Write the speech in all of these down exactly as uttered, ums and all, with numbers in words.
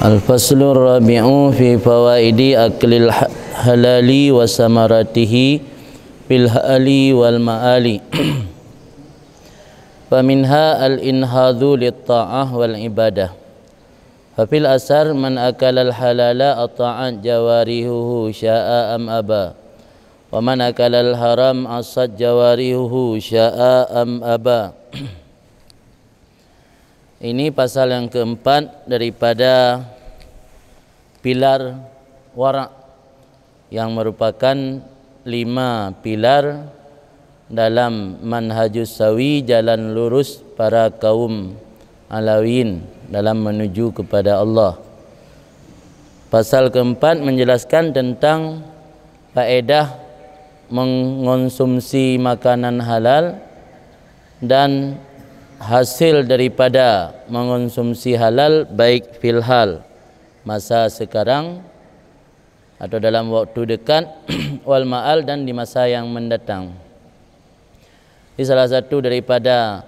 Al-faslur rabi'u fi fawaidi aklil ha-, halali wa samaratihi fil hali wal ma'ali. Faminha al-inhadu lit ta'ah wal ibadah. Fa fil asar man akalal halala ata'at jawarihuhu sya'a am aba. Wa man akalal haram asat jawarihuhu sya'a am aba. Ini pasal yang keempat daripada pilar wara', yang merupakan lima pilar dalam manhajus sawi, jalan lurus para kaum Alawiyin dalam menuju kepada Allah. Pasal keempat menjelaskan tentang faedah mengonsumsi makanan halal dan hasil daripada mengonsumsi halal, baik fil hal, masa sekarang atau dalam waktu dekat, wal ma'al, dan di masa yang mendatang. Jadi, salah satu daripada,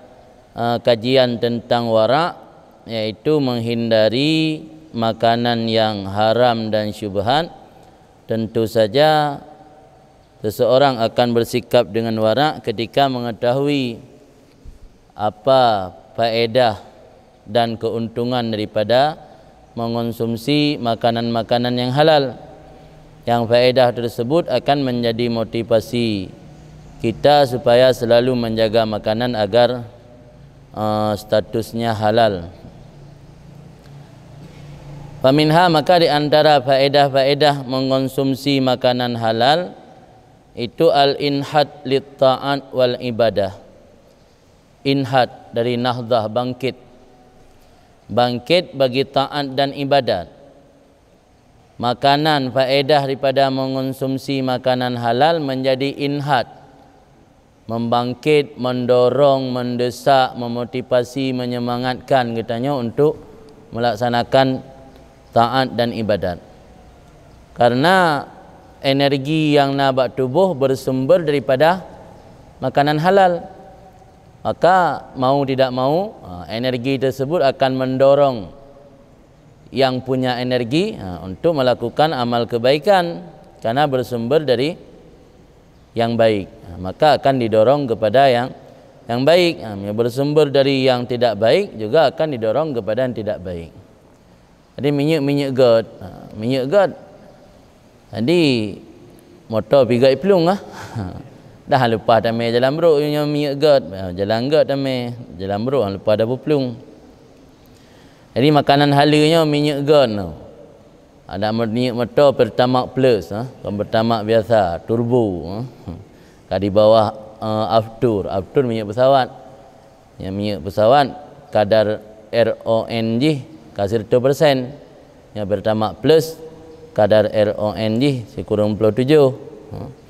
eh, kajian tentang wara', yaitu menghindari makanan yang haram dan syubhat. Tentu saja, seseorang akan bersikap dengan wara' ketika mengetahui apa faedah dan keuntungan daripada mengonsumsi makanan-makanan yang halal. Yang faedah tersebut akan menjadi motivasi kita supaya selalu menjaga makanan agar, eh, statusnya halal. Faminha, maka di antara faedah-faedah mengonsumsi makanan halal itu al-inhad lit ta'at wal ibadah. Inhad dari nahdah, bangkit. Bangkit bagi taat dan ibadat. Makanan, faedah daripada mengonsumsi makanan halal menjadi inhad, membangkit, mendorong, mendesak, memotivasi, menyemangatkan geutanyoe untuk melaksanakan taat dan ibadat. Karena energi yang na bak tuboh bersumber daripada makanan halal. Maka, mau tidak mau, ha, energi tersebut akan mendorong yang punya energi, ha, untuk melakukan amal kebaikan, karena bersumber dari yang baik. Ha, maka akan didorong kepada yang, yang baik. Ha, yang bersumber dari yang tidak baik juga akan didorong kepada yang tidak baik. Jadi, minyeuk-minyeuk göt. Ha, minyeuk göt. Jadi, moto pih göt iplueng ah. Dah leupah tamé jalan brôk nyoe minyeuk göt. Ha, jalan göt tamé, jalan brôk leupah dah peuplueng. Jadi, makanan haleue nyoe minyeuk göt nyoe. Ada minyeuk moto Pertamax Plus, ha, kon Pertamax biasa, turbo, ha. Ka di bawah, eh, Aftur. Aftur minyeuk pesawat. Nyang minyeuk pesawat kadar R O N jih ka sireutoh persen. Nyang Pertamax Plus kadar R O N jih sikureueng ploh tujoh. Ha.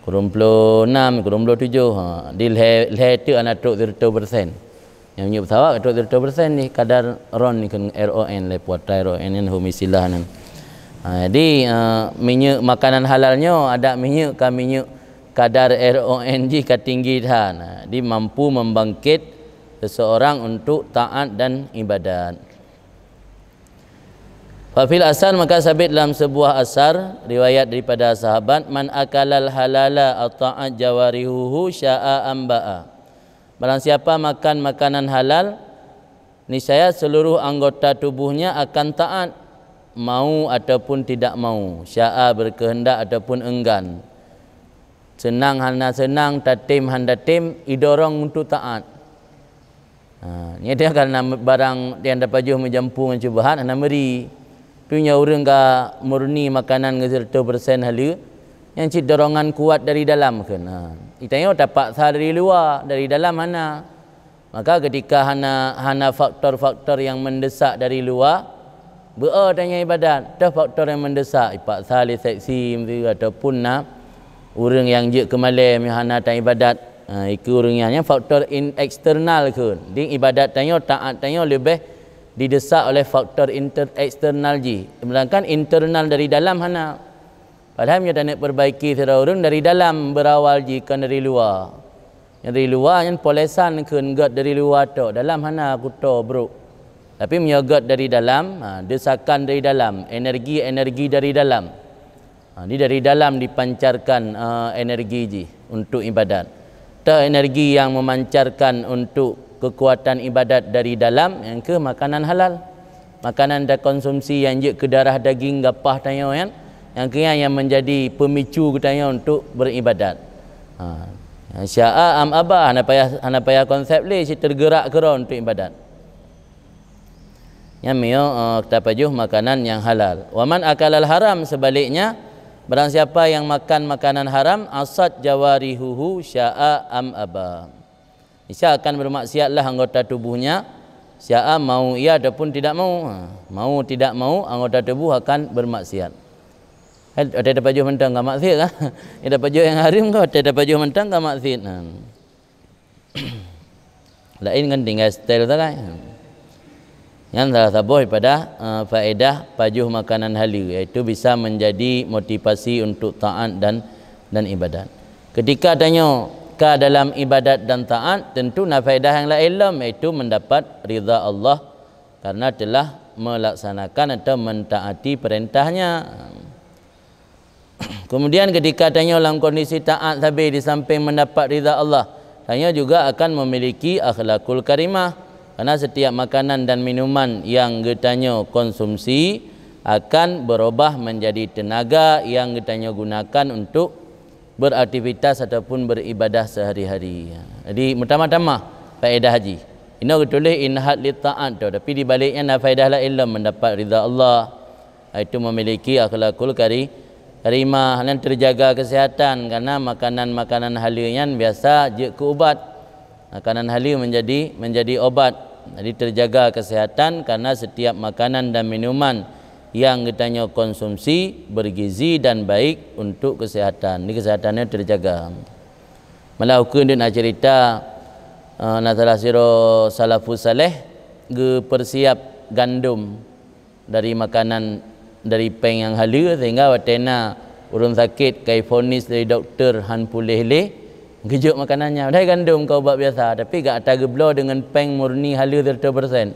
Kureueng ploh nam, kureueng ploh tujoh. Ha. Di lhèe, lhèe teuk hana trôk sireutoh persen. Nyang minyeuk pesawat ka trôk sireutoh persen jih kadar ron nyan kheun R O N, lhèe putra R O N nyan, hom istilah nyan. Ha, jadi, eh, minyeuk makanan halal nyoe adak minyeuk ka minyeuk kadar R O N jih ka tinggi that. Ha, jadi mampu membangkit seseorang untuk taat dan ibadat. Fa fil asar, maka sabit lam sebuah asar, riwayat daripada sahabat, "Man akalal halala ata'at jawarihuhu sya'a am ba'a." Barang siapa makan makanan halal, niscaya seluruh anggota tubuhnya akan taat, mau ataupun tidak mau, sya'a berkehendak ataupun enggan. Seunang hana seunang, tatem hana tatem, idorong untuk taat. Ha, nyan dia karena barang nyang tapajoh meujampu ngon syubhat hana meuri. Tapi nyoe ureuëng ka murni makanan ngon sireutoh persen haleue, nyan cit dorongan kuat dari dalam kheun. Ha, geutanyoe tapaksa dari luwa, dari dalam hana. Maka ketika hana, hana faktor-faktor yang mendesak dari luwa, beu-o tanyoe ibadat, toh faktor nyang mendesak, ipaksa lé seksi miseue ataupun na ureuëng nyang jeuet keu malèe meuhana tan ibadat. Ha, ikeu ureuëng nyan, nyan faktor in-, eksternal kheun. Di ibadat tanyoe, taat tanyoe leubeh didesak oleh faktor inter-, eksternal jih. Sedangkan internal dari dalam hana. Padahai meunyoe taneuk perbaiki sidroe ureuëng dari dalam berawal jih, kon dari luwa. Nyang dari luwa nyan polesan kheun göt dari luwa tok, dalam hana kuto brôk. Tapi meunyoe gét dari dalam, ha, desakan dari dalam, energi-energi dari dalam. Ha, jadi dari dalam dipancarkan, eh, energi jih untuk ibadat. Teu energi yang memancarkan untuk kekuatan ibadat dari dalam, nyang keuh makanan halal. Makanan takonsumsi nyang jeuet keu darah daging gapah tanyoe nyan, nyang keuh nyan nyang menjadi pemicu geutanyoe untuk beribadat. Ha, syaa am aba, hana payah, hana payah konsep lé, si tergerak keudroe untuk ibadat. Nyan meunyoe, eh, tapajoh makanan nyang halal. Wa man akalal haram, sebaliknya, barang siapa yang makan makanan haram, asat jawarihuhu syaa am aba. Niscaya akan bermaksiatlah anggota tubuhnya, syaa mau ia ataupun tidak mau. Ha, mau tidak mau, anggota tubuh akan bermaksiat. Eh, watèe tapajoh mantong ka maksiat kan? Watèe tapajoh nyang haram kan, watèe tapajoh mantong ka maksiat. Ha. Laén ngon tinggai style sagai. Nyan salah saboh daripada, eh, faedah pajoh makanan haleue, yaitu bisa menjadi motivasi untuk taat dan, dan ibadat. Ketika tanyoe ka dalam ibadat dan taat, tentu na faedah nyang laén lom, yaitu mendapat ridha Allah karena telah melaksanakan atau mentaati perintah-Nya. Kemudian, ketika tanyoe lam kondisi taat sabe di samping mendapat ridha Allah, tanyoe juga akan memiliki akhlakul karimah. Karena setiap makanan dan minuman yang geutanyoe konsumsi akan berubah menjadi tenaga yang geutanyoe gunakan untuk beraktivitas ataupun beribadah sehari-hari. Jadi, meutamah-tamah faedah jih. Inoe geutuléh inhat li taat tu, tapi di baliknya na faedah laén lom, mendapat ridha Allah, yaitu memiliki akhlakul kari-, karimah, dan terjaga kesehatan, karena makanan-makanan haleue nyan biasa jeuet keu ubat. Makanan haleue menjadi, menjadi obat. Jadi, terjaga kesehatan karena setiap makanan dan minuman yang geutanyoe konsumsi bergizi dan baik untuk kesehatan. Jadi, kesehatannya terjaga. Malah ukeue deuek na cerita, eh, na salah sidroe salafus saleh geupersiap gandom dari makanan, dari péng nyang haleue, sehingga watèe na ureuëng sakét ka ivonis lé dokto han puléh lé, geujok makanan nyan. Padahai gandom ka ubat biasa, tapi gata geubloe deungon péng murni haleue seratus persen.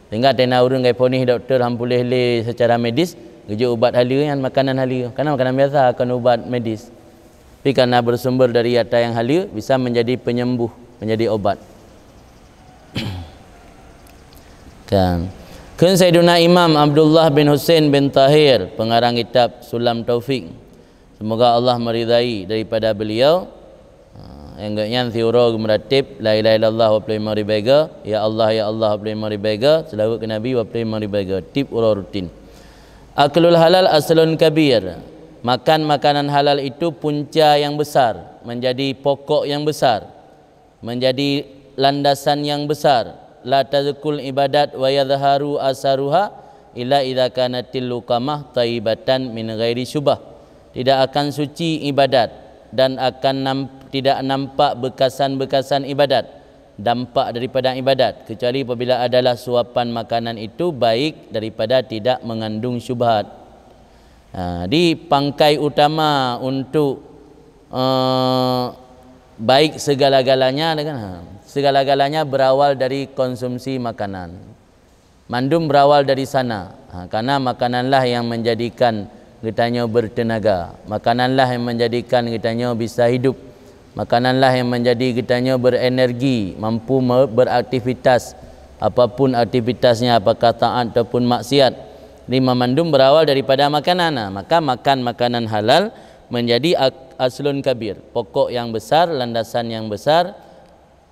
Sehingga watèe na ureuëng ka ivonis dokto han puléh lé secara medis, geujok ubat haleue nyan, makanan haleue. Karena makanan biasa, kon ubat medis. Tapi karena bersumber dari ata nyang haleue, bisa menjadi penyembuh, menjadi obat. Kan. Kheun Saiduna Imam Abdullah bin Husain bin Tahir, pengarang kitab Sulam Taufik, semoga Allah meridai daripada beliau, ha, nyang geuh nyan siuroe geumeuratib, "La ilaha illallah" dua puluh lima ribèe go, "Ya Allah, ya Allah" dua puluh lima ribèe go, seulaweuet keu Nabi dua puluh lima ribèe go, tiep uroe rutin. "Aklul halal aslun kabir." Makan makanan halal itu punca yang besar, menjadi pokok yang besar, menjadi landasan yang besar. "La tazkul ibadat wa yadhharu asaruha illa idza kanatil luqamah thayyibatan min ghairi syubhah." Tidak akan suci ibadat dan akan nam-, tidak nampak bekasan-bekasan ibadat, dampak daripada ibadat, kecuali apabila adalah suapan makanan itu baik daripada tidak mengandung syubhat. Ha, di pangkai utama untuk, eh, baik segala-galanya, kan? Ha, segala-galanya berawal dari konsumsi makanan. Mandum berawal dari sana. Ha, karena makananlah yang menjadikan geutanyoe bertenaga. Makananlah yang menjadikan geutanyoe bisa hidup. Makananlah yang menjadi geutanyoe berenergi, mampu me-, beraktivitas, apapun aktivitasnya, apakah taat ataupun maksiat. Lima mandum berawal daripada makanan. Nah, maka makan makanan halal menjadi ak-, aslun kabir, pokok yang besar, landasan yang besar.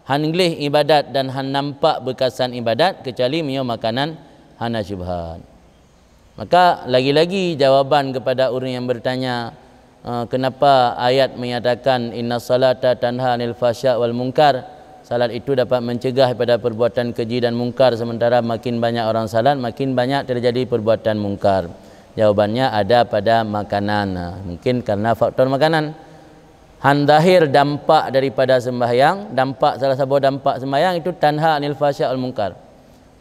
Han gleh ibadat dan han nampak beukasan ibadat, keucuali meunyoe makanan hana syubhat. Maka, lagi-lagi jawaban keupada ureuëng nyang beurtanya, eh, keunapa ayat menyatakan, "Inna salata tanha 'anil fahsya' wal munkar"? Salat itu dapat mencegah daripada perbuatan keji dan mungkar, sementara makin banyak orang salat, makin banyak terjadi perbuatan mungkar. Jawabannya ada pada makanan. Nah, mungkin karena faktor makanan. Han zahir dampak daripada sembahyang, dampak, salah saboh dampak sembahyang itu tanha 'anil fahsya' wal munkar.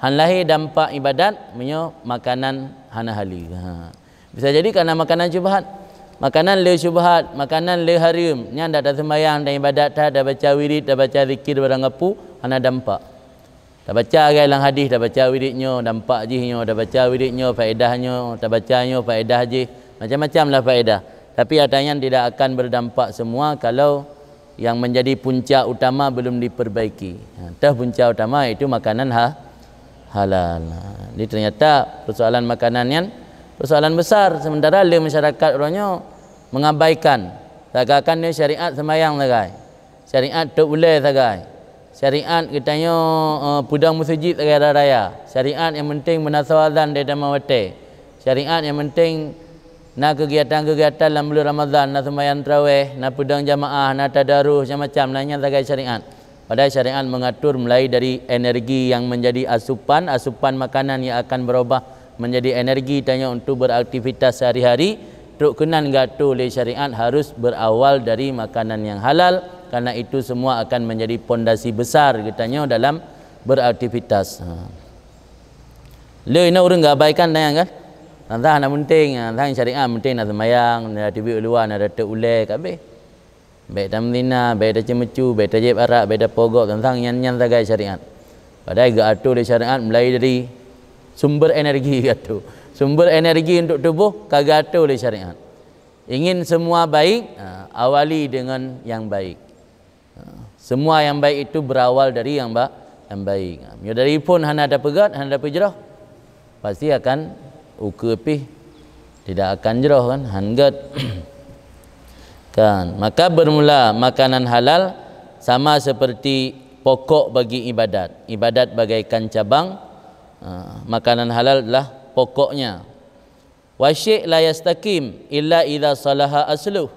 Han lahé dampak ibadat meunyoe makanan hana haleue. Ha. Bisa jadi karena makanan syubhat. Makanan le syubhat, makanan le hareuem, nyan dak taseumbahyang, dak ibadat that, dak baca wirid, dak baca zikir barang gapu, hana dampak. Tabaca lagée lam hadis, tabaca wirid nyoe, dampak jih nyoe, tabaca wirid nyoe, faedah nyoe, tabaca nyoe, faedah jih, macam-macam lah faedah. Tapi ata nyan tidak akan berdampak semua kalau yang menjadi punca utama belum diperbaiki. Ha, teuh punca utama yaitu makanan ha-, halal. Ha, jadi ternyata persoalan makanan nyan persoalan besar, sementara le masyarakat uroe nyoe mengabaikan. Seakan-akan nyoe syariat sembahyang sagai. Syariat tôb ulée sagai. Syariat geutanyoe, eh, peudong meuseujid sagai raya-raya. Syariat nyang penting meunasoe azan di tamah watée. Syariat nyang penting na keugiatan-keugiatan lam buleuen Ramadhan, na seumbahyang tarawéh, na peudong jamaah, na tadarus, macam-macam, na nyan sagai syariat. Padahai syariat mengatur mulai dari energi yang menjadi asupan, asupan makanan yang akan berubah menjadi energi tanyoe untuk beraktivitas sehari-hari, trok keunan geuatô lé syariat harus berawal dari makanan yang halal, karena itu semua akan menjadi pondasi besar geutanyoe dalam beraktivitas. Ha. Lé inoe ureuëng geuabaikan tanyan kan? Tantang hana penting, ha, tantang syariat penting na seumayang, na teubiet u luwa, na datek ulée, ka habéh. Bék tameuzina, bék taceumeucue, bék tajép arak, bék tapogok, tantang nyan-nyan sagai syariat. Padahai geuatô lé syariat mulai dari sumber energi geuatô. Sumber energi untuk tuboh ka geuatô lé syariat. Ingin semua baik, ha, awali dengan yang baik. Ha, semua yang baik itu berawal dari yang ba-, yang baik. Ha, meunyoe dari phon hana tapeugét, hana tapeujroh, pasti akan ukeue pih tidak akan jroh kan, han gét. Kan, maka bermula makanan halal sama seperti pokok bagi ibadat. Ibadat bagaikan cabang, ha, makanan halal adalah pokoknya. Wa syai' la yastaqim illa idza salaha asluh.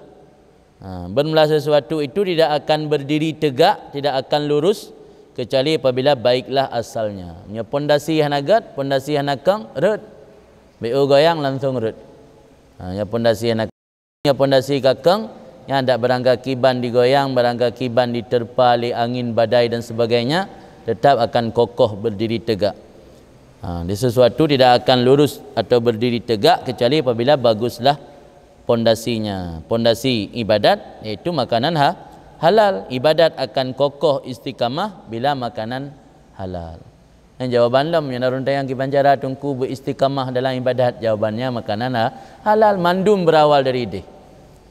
Ha, bermula sesuatu itu tidak akan berdiri tegak, tidak akan lurus, kecuali apabila baiklah asalnya. Nyoe pondasi hana gét, pondasi hana kong, rhot. Bék goyang langsung rhot. Ha, nyoe pondasi hana, nyoe pondasi ka kong, nyan dak barangkakiban digoyang, barangkakiban diterpa lé angin badai dan sebagainya, tetap akan kokoh berdiri tegak. Ha, di sesuatu tidak akan lurus atau berdiri tegak kecuali apabila baguslah pondasinya. Pondasi ibadat yaitu makanan ha-, halal. Ibadat akan kokoh istiqamah bila makanan halal. Nyan jawaban lom, nyan ureuëng tanyong kiban cara teungku beristiqamah dalam ibadat. Jawabannya makanan ha-, halal, mandum berawal dari ideh.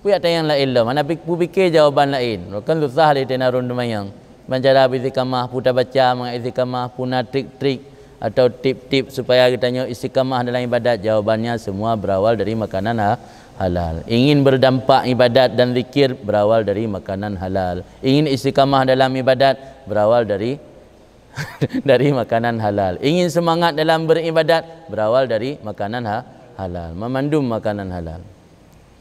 Peue nyang laén lom, hana pik-, peupike jawaban laén. Kan susah lé teuh na ureuëng teumanyong. Ban cara beristiqamah, peue tabaca mangat istiqamah, peue na trik-trik atau tip-tip supaya geutanyoe istiqamah dalam ibadat. Jawabannya semua berawal dari makanan ha-, halal. Ingin berdampak ibadat dan zikir berawal dari makanan halal. Ingin istiqamah dalam ibadat berawal dari dari makanan halal. Ingin semangat dalam beribadat berawal dari makanan ha-, halal. Memandum makanan halal.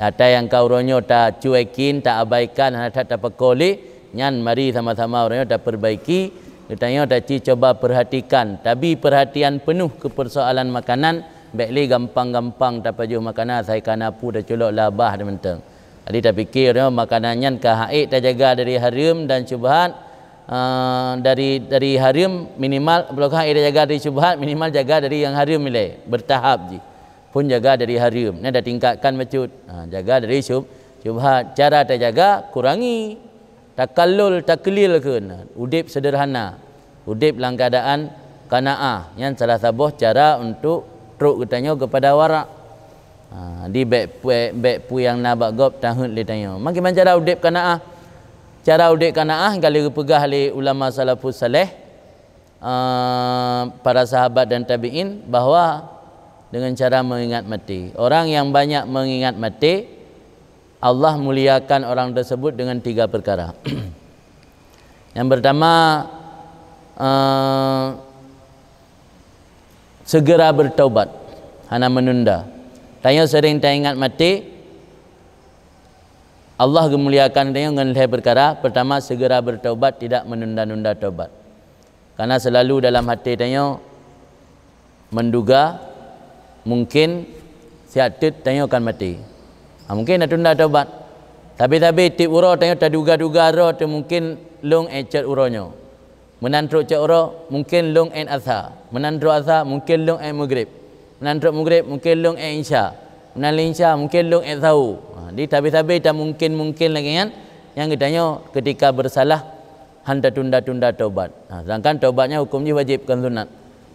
Ata nyang ka uroe nyoe tacuekin, taabaikan, hana that tapeuko lé, nyan mari sama-sama uroe nyoe tapeurbaiki. Geutanyoe taci cuba peurhatikan, tabi peurhatian peunoh keu peursoalan makanan, bék lé gampang-gampang tapajoh makanan asai kana peue taculok lam babah mantong. Jadi tapike uroe nyoe makanan nyan ka han ék tajaga dari hareuem dan syubhat, eh, dari, dari hareuem minimal, bloe ka han ék tajaga dari syubhat, minimal jaga dari nyang hareuem ilée, beurtahap jih. Phon jaga dari hareuem, nyan tatingkatkan bacut. Ha, jaga dari syub-, syubhat. Cara tajaga, kurangi. Takallul, taklil kheun. Udeb seudeurhana. Udeb lam keuadaan qanaah. Nyan salah saboh cara untuk trok geutanyoe keupada warak. Ha, di bék, bék, bék peue nyang na bak gob taheuet lé tanyoe. Meukiban cara udeb qanaah. Cara udeb qanaah ka lheueh geupeugah lé ulama salafus saleh, eh, para sahabat dan tabi'in, bahwa dengan cara mengingat mati. Orang yang banyak mengingat mati, Allah muliakan orang tersebut dengan tiga perkara. Yang pertama, eh, segera bertaubat, hana menunda. Tanyoe sering taingat mati, Allah geumuliakan tanyoe ngon lhée perkara. Pertama, segera bertaubat, tidak menunda-nunda taubat. Karena selalu dalam hati tanyoe menduga mungkin siat teuk tanyoe akan maté. Ha, mungkin tatunda taubat. Tapi-tapi tieb uroe tanyoe taduga-duga droe teuh mungkin lôn ék cot uroe nyoe. Meunan trok cot uroe mungkin lôn ék asa. Meunan trok asa mungkin lôn ék meugreb. Meunan trok meugreb mungkin lôn ék isya. Meunan lé isya mungkin lôn ék saho. Ha, di tabi-tabi tamungkin-mungkin lagée nyan, nyang geutanyoe ketika bersalah han tatunda-tunda taubat. Ha, sedangkan taubat nyan huköm jih wajéb, kon sunat.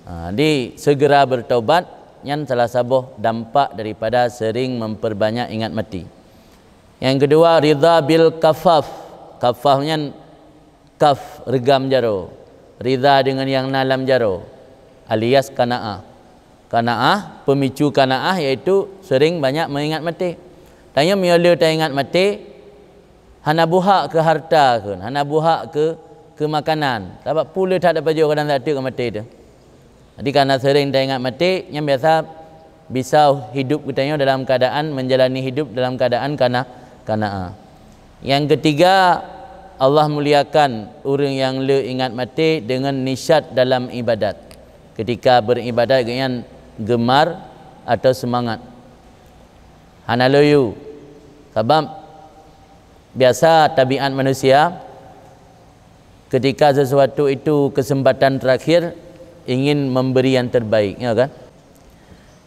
Ha, jadi segera bertaubat nyan salah saboh dampak daripada sering memperbanyak ingat mati. Yang kedua, ridha bil kafaf. Kafaf nyan kaf reugam jaroe. Ridha dengan yang na lam jaroe, alias qanaah. Qanaah, pemicu qanaah yaitu sering banyak mengingat maté. Tanyoe meunyoe le taingat maté, hana buhak keu harta kheun, hana buhak keu, keu makanan. Sabab peue le that tapajoh kadang that teuk maté teuh. Jadi, karena sering taingat maté, nyan biasa bisa hidup geutanyoe dalam keadaan, menjalani hidup dalam keadaan kana-, qanaah. Yang ketiga, Allah muliakan ureuëng nyang le ingat maté dengan nisyat dalam ibadat. Ketika beribadat, geuhnyan gemar atau semangat. Hana loyue. Sabab biasa tabiat manusia, ketika sesuatu itu kesempatan terakhir, ingin memberi yang terbaik, ya kan?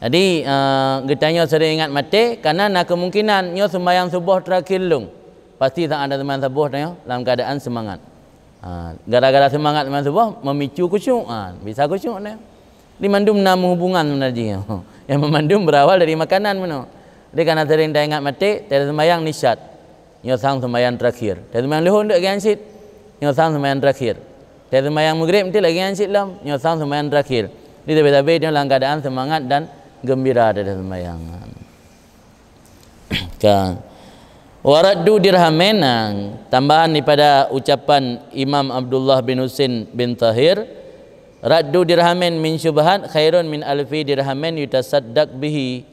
Jadi, eh, geutanyoe sering ingat maté, karena na kemungkinan nyoe sembahyang suboh terakhir lôn. Pasti saat ada sembahyang suboh tanyoe dalam keadaan semangat. Ha, gara-gara semangat sembahyang suboh memicu khusyuk, ha, bisa khusyuk nyoe. Di mandum na hubungan sebenarnya. Yang memandum berawal dari makanan meunoe. Jadi, karena sering taingat maté, tasembahyang nisyat. Nyoe sang sembahyang terakhir. Tasembahyang leuhô deuk geuan cit. Nyoe sang sembahyang terakhir. Tasembahyang maghrib nanti lagi geuan cit lom. Nyoe sang sembahyang terakhir. Jadi, tabe-tabe nyoe dalam keadaan semangat dan gembira dari sembahyang. Kan. Waraddu dirhamin, nah, tambahan daripada ucapan Imam Abdullah bin Husin bin Tahir, raddu dirhamin min syubhat khairun min alfi dirhamin yutasaddaq bihi.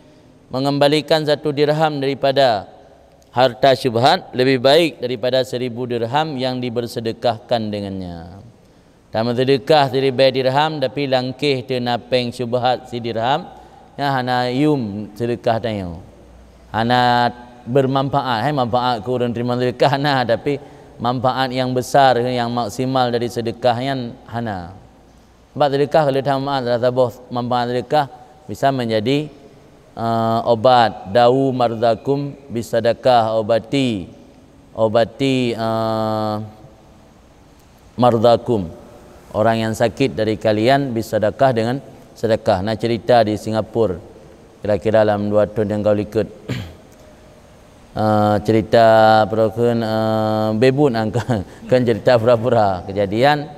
Mengembalikan satu dirham daripada harta syubhat lebih baik daripada seribu dirham yang dibersedekahkan dengannya. Tameuseudeukah siribèe dirham, tapi langkéh teuna péng syubhat sidirham, nyan hana yum seudeukah tanyoe. Hana bermanfaat, hai manfaat keu ureuëng teurimong seudeukah na, tapi manfaat nyang besar, nyang maksimal dari seudeukah nyan hana. Sebab seudeukah ka lheueh that manfaat, salah saboh manfaat seudeukah bisa menjadi, eh, obat, "Dawu mardhakum bisadaqah", obati, obati, eh, mardhakum, orang yang sakit dari kalian, bisadaqah, dengan sedekah. Na cerita di Singapura, kira-kira lam dua thôn nyang ka likot. Eh, cerita peue kheun, eh, bebut angka, kan cerita pura-pura. Kejadian,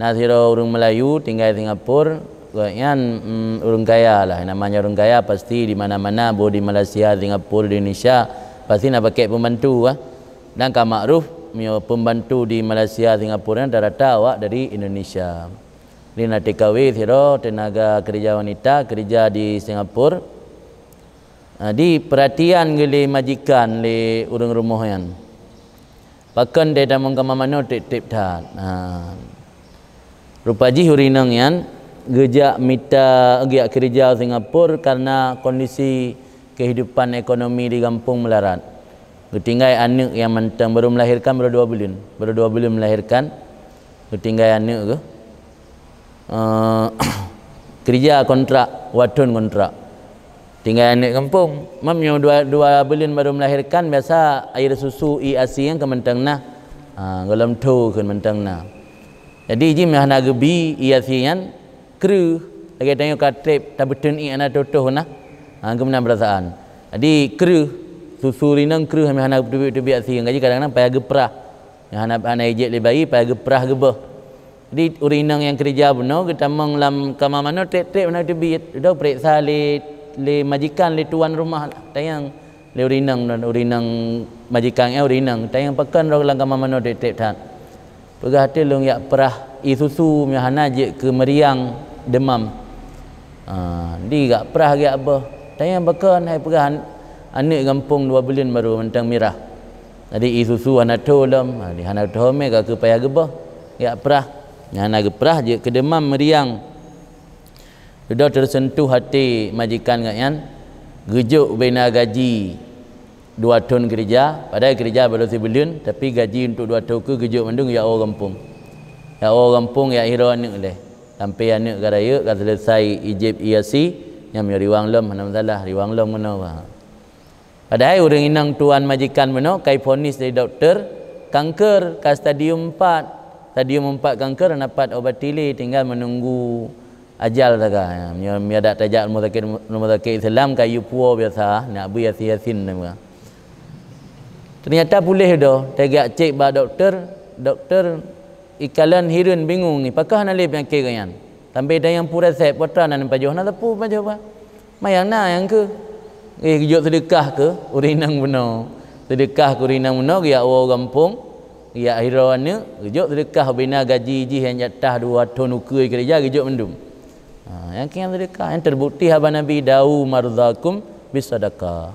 na sidroe ureuëng Melayu tinggai Singapura, gobnyan, mm, ureuëng kaya lah. Namanya ureuëng kaya pasti di mana-mana, boh di Malaysia, Singapura, di Indonesia, pasti na pakai pembantu, ah. Dan ka makruf, meunyoe pembantu di Malaysia, Singapura nyan rata-rata awak dari Indonesia. Di na T K W sidroe, tenaga kerja wanita, kerja di Singapura. Ah, di perhatian geuh lé majikan lé ureuëng rumoh nyan. Pakon dai tamong kama manoe trép-trép that. Ha. Rupa jih ureuëng inong nyan geujak mita, geujak keureuja u Singapura karena kondisi kehidupan ekonomi di gampông meularat. Geutinggai aneuëk nyang mantong baru melahirkan, baru dua buleuen, baru dua buleuen melahirkan. Geutinggai aneuëk geuh. Eh, keureuja kontrak, dua thôn kontrak. Tinggai aneuëk gampông. Meunyoe dua, dua buleuen baru melahirkan, biasa air susu, ie asi nyan ka mantong na. Ha, gohlom tho kheun mantong na. Jadi, jih meuhana geubi ie asi nyan, kreueh. Lagée tanyoe ka trép, tabeuteun ié hana tho-tho na. Ha, keumeunang peurasaan. Jadi, kreueh, susu rinong kreueh meuhana geuteubiet-teubiet asi. Jadi, kadang-kadang payah geuprah. Nyang hana, hana ijép lé bayi, payah geuprah geubeuh. Jadi, ureuëng inong nyang keureuja bunoe geutamong lam kama manoe trép-trép hana teubiet. Udah peuriksa lé, lé majikan, lé tuan rumah lah. Tanyong lé ureuëng inong, ureuëng inong majikan, eh, ureuëng inong. Tanyong pakon droe lam kama manoe trép-trép that. Peugah teuh lôn jak prah ie susu, meuhana jeuet keu meuriang, demam. Ah, di jak prah jak beuh. Tanyong pakon, hai peugah an-, aneuëk gampông dua buleuen baru mantong mirah. Jadi ie susu hana tho lom, ha, di hana tho mé ka keu payah geubeuh, jak prah. Nyang hana geuprah jeuet keu demam meuriang. Dudoe teusentuh até majikan gobnyan, geujok ubena gaji dua thôn keureuja, padahai keureuja baru sibuleuen, tapi gaji untuk dua thôn keu geujok mandum jak woe gampông. Jak woe gampông, jak hiroe aneuëk lé. Sampai aneuëk ka rayeuk, ka seuleusai ijép ie asi, nyan meunyoe riwang lom, hana masalah, riwang lom keunoe, bah. Padahai ureuëng inong tuan majikan bunoe ka iponis lé dokto kanker, ka stadium empat. Stadium empat kanker dapat obati lé, tinggal menunggu ajal saja. Ya, meunyoe, meunyoe dak tajak rumah sakit, rumah sakit Islam, kayu puo biasa, nak bui Yasin-Yasin nama. Ternyata puléh dah, tajak cek bak doktor, doktor ikalon hireuen bingung ni, pakah na lé penyakit gobnyan. Sampai tanyong peue resep, peue treuk nan pajoh, na teupeu pajoh, Pak. Mayang na nyang keu. Eh, geujok seudeukah keu ureueng inong bunoe. Seudeukah keu ureueng inong bunoe, geujak woe gampông, geujak hireuen aneuk, geujok seudeukah ubena gaji jih nyang jak tah dua thon ukeue keureuja, geujok mandum. Ha, nyang keu nyang seudeukah, nyang teubukti haba Nabi, "Dawu mardhakum bisadaqah."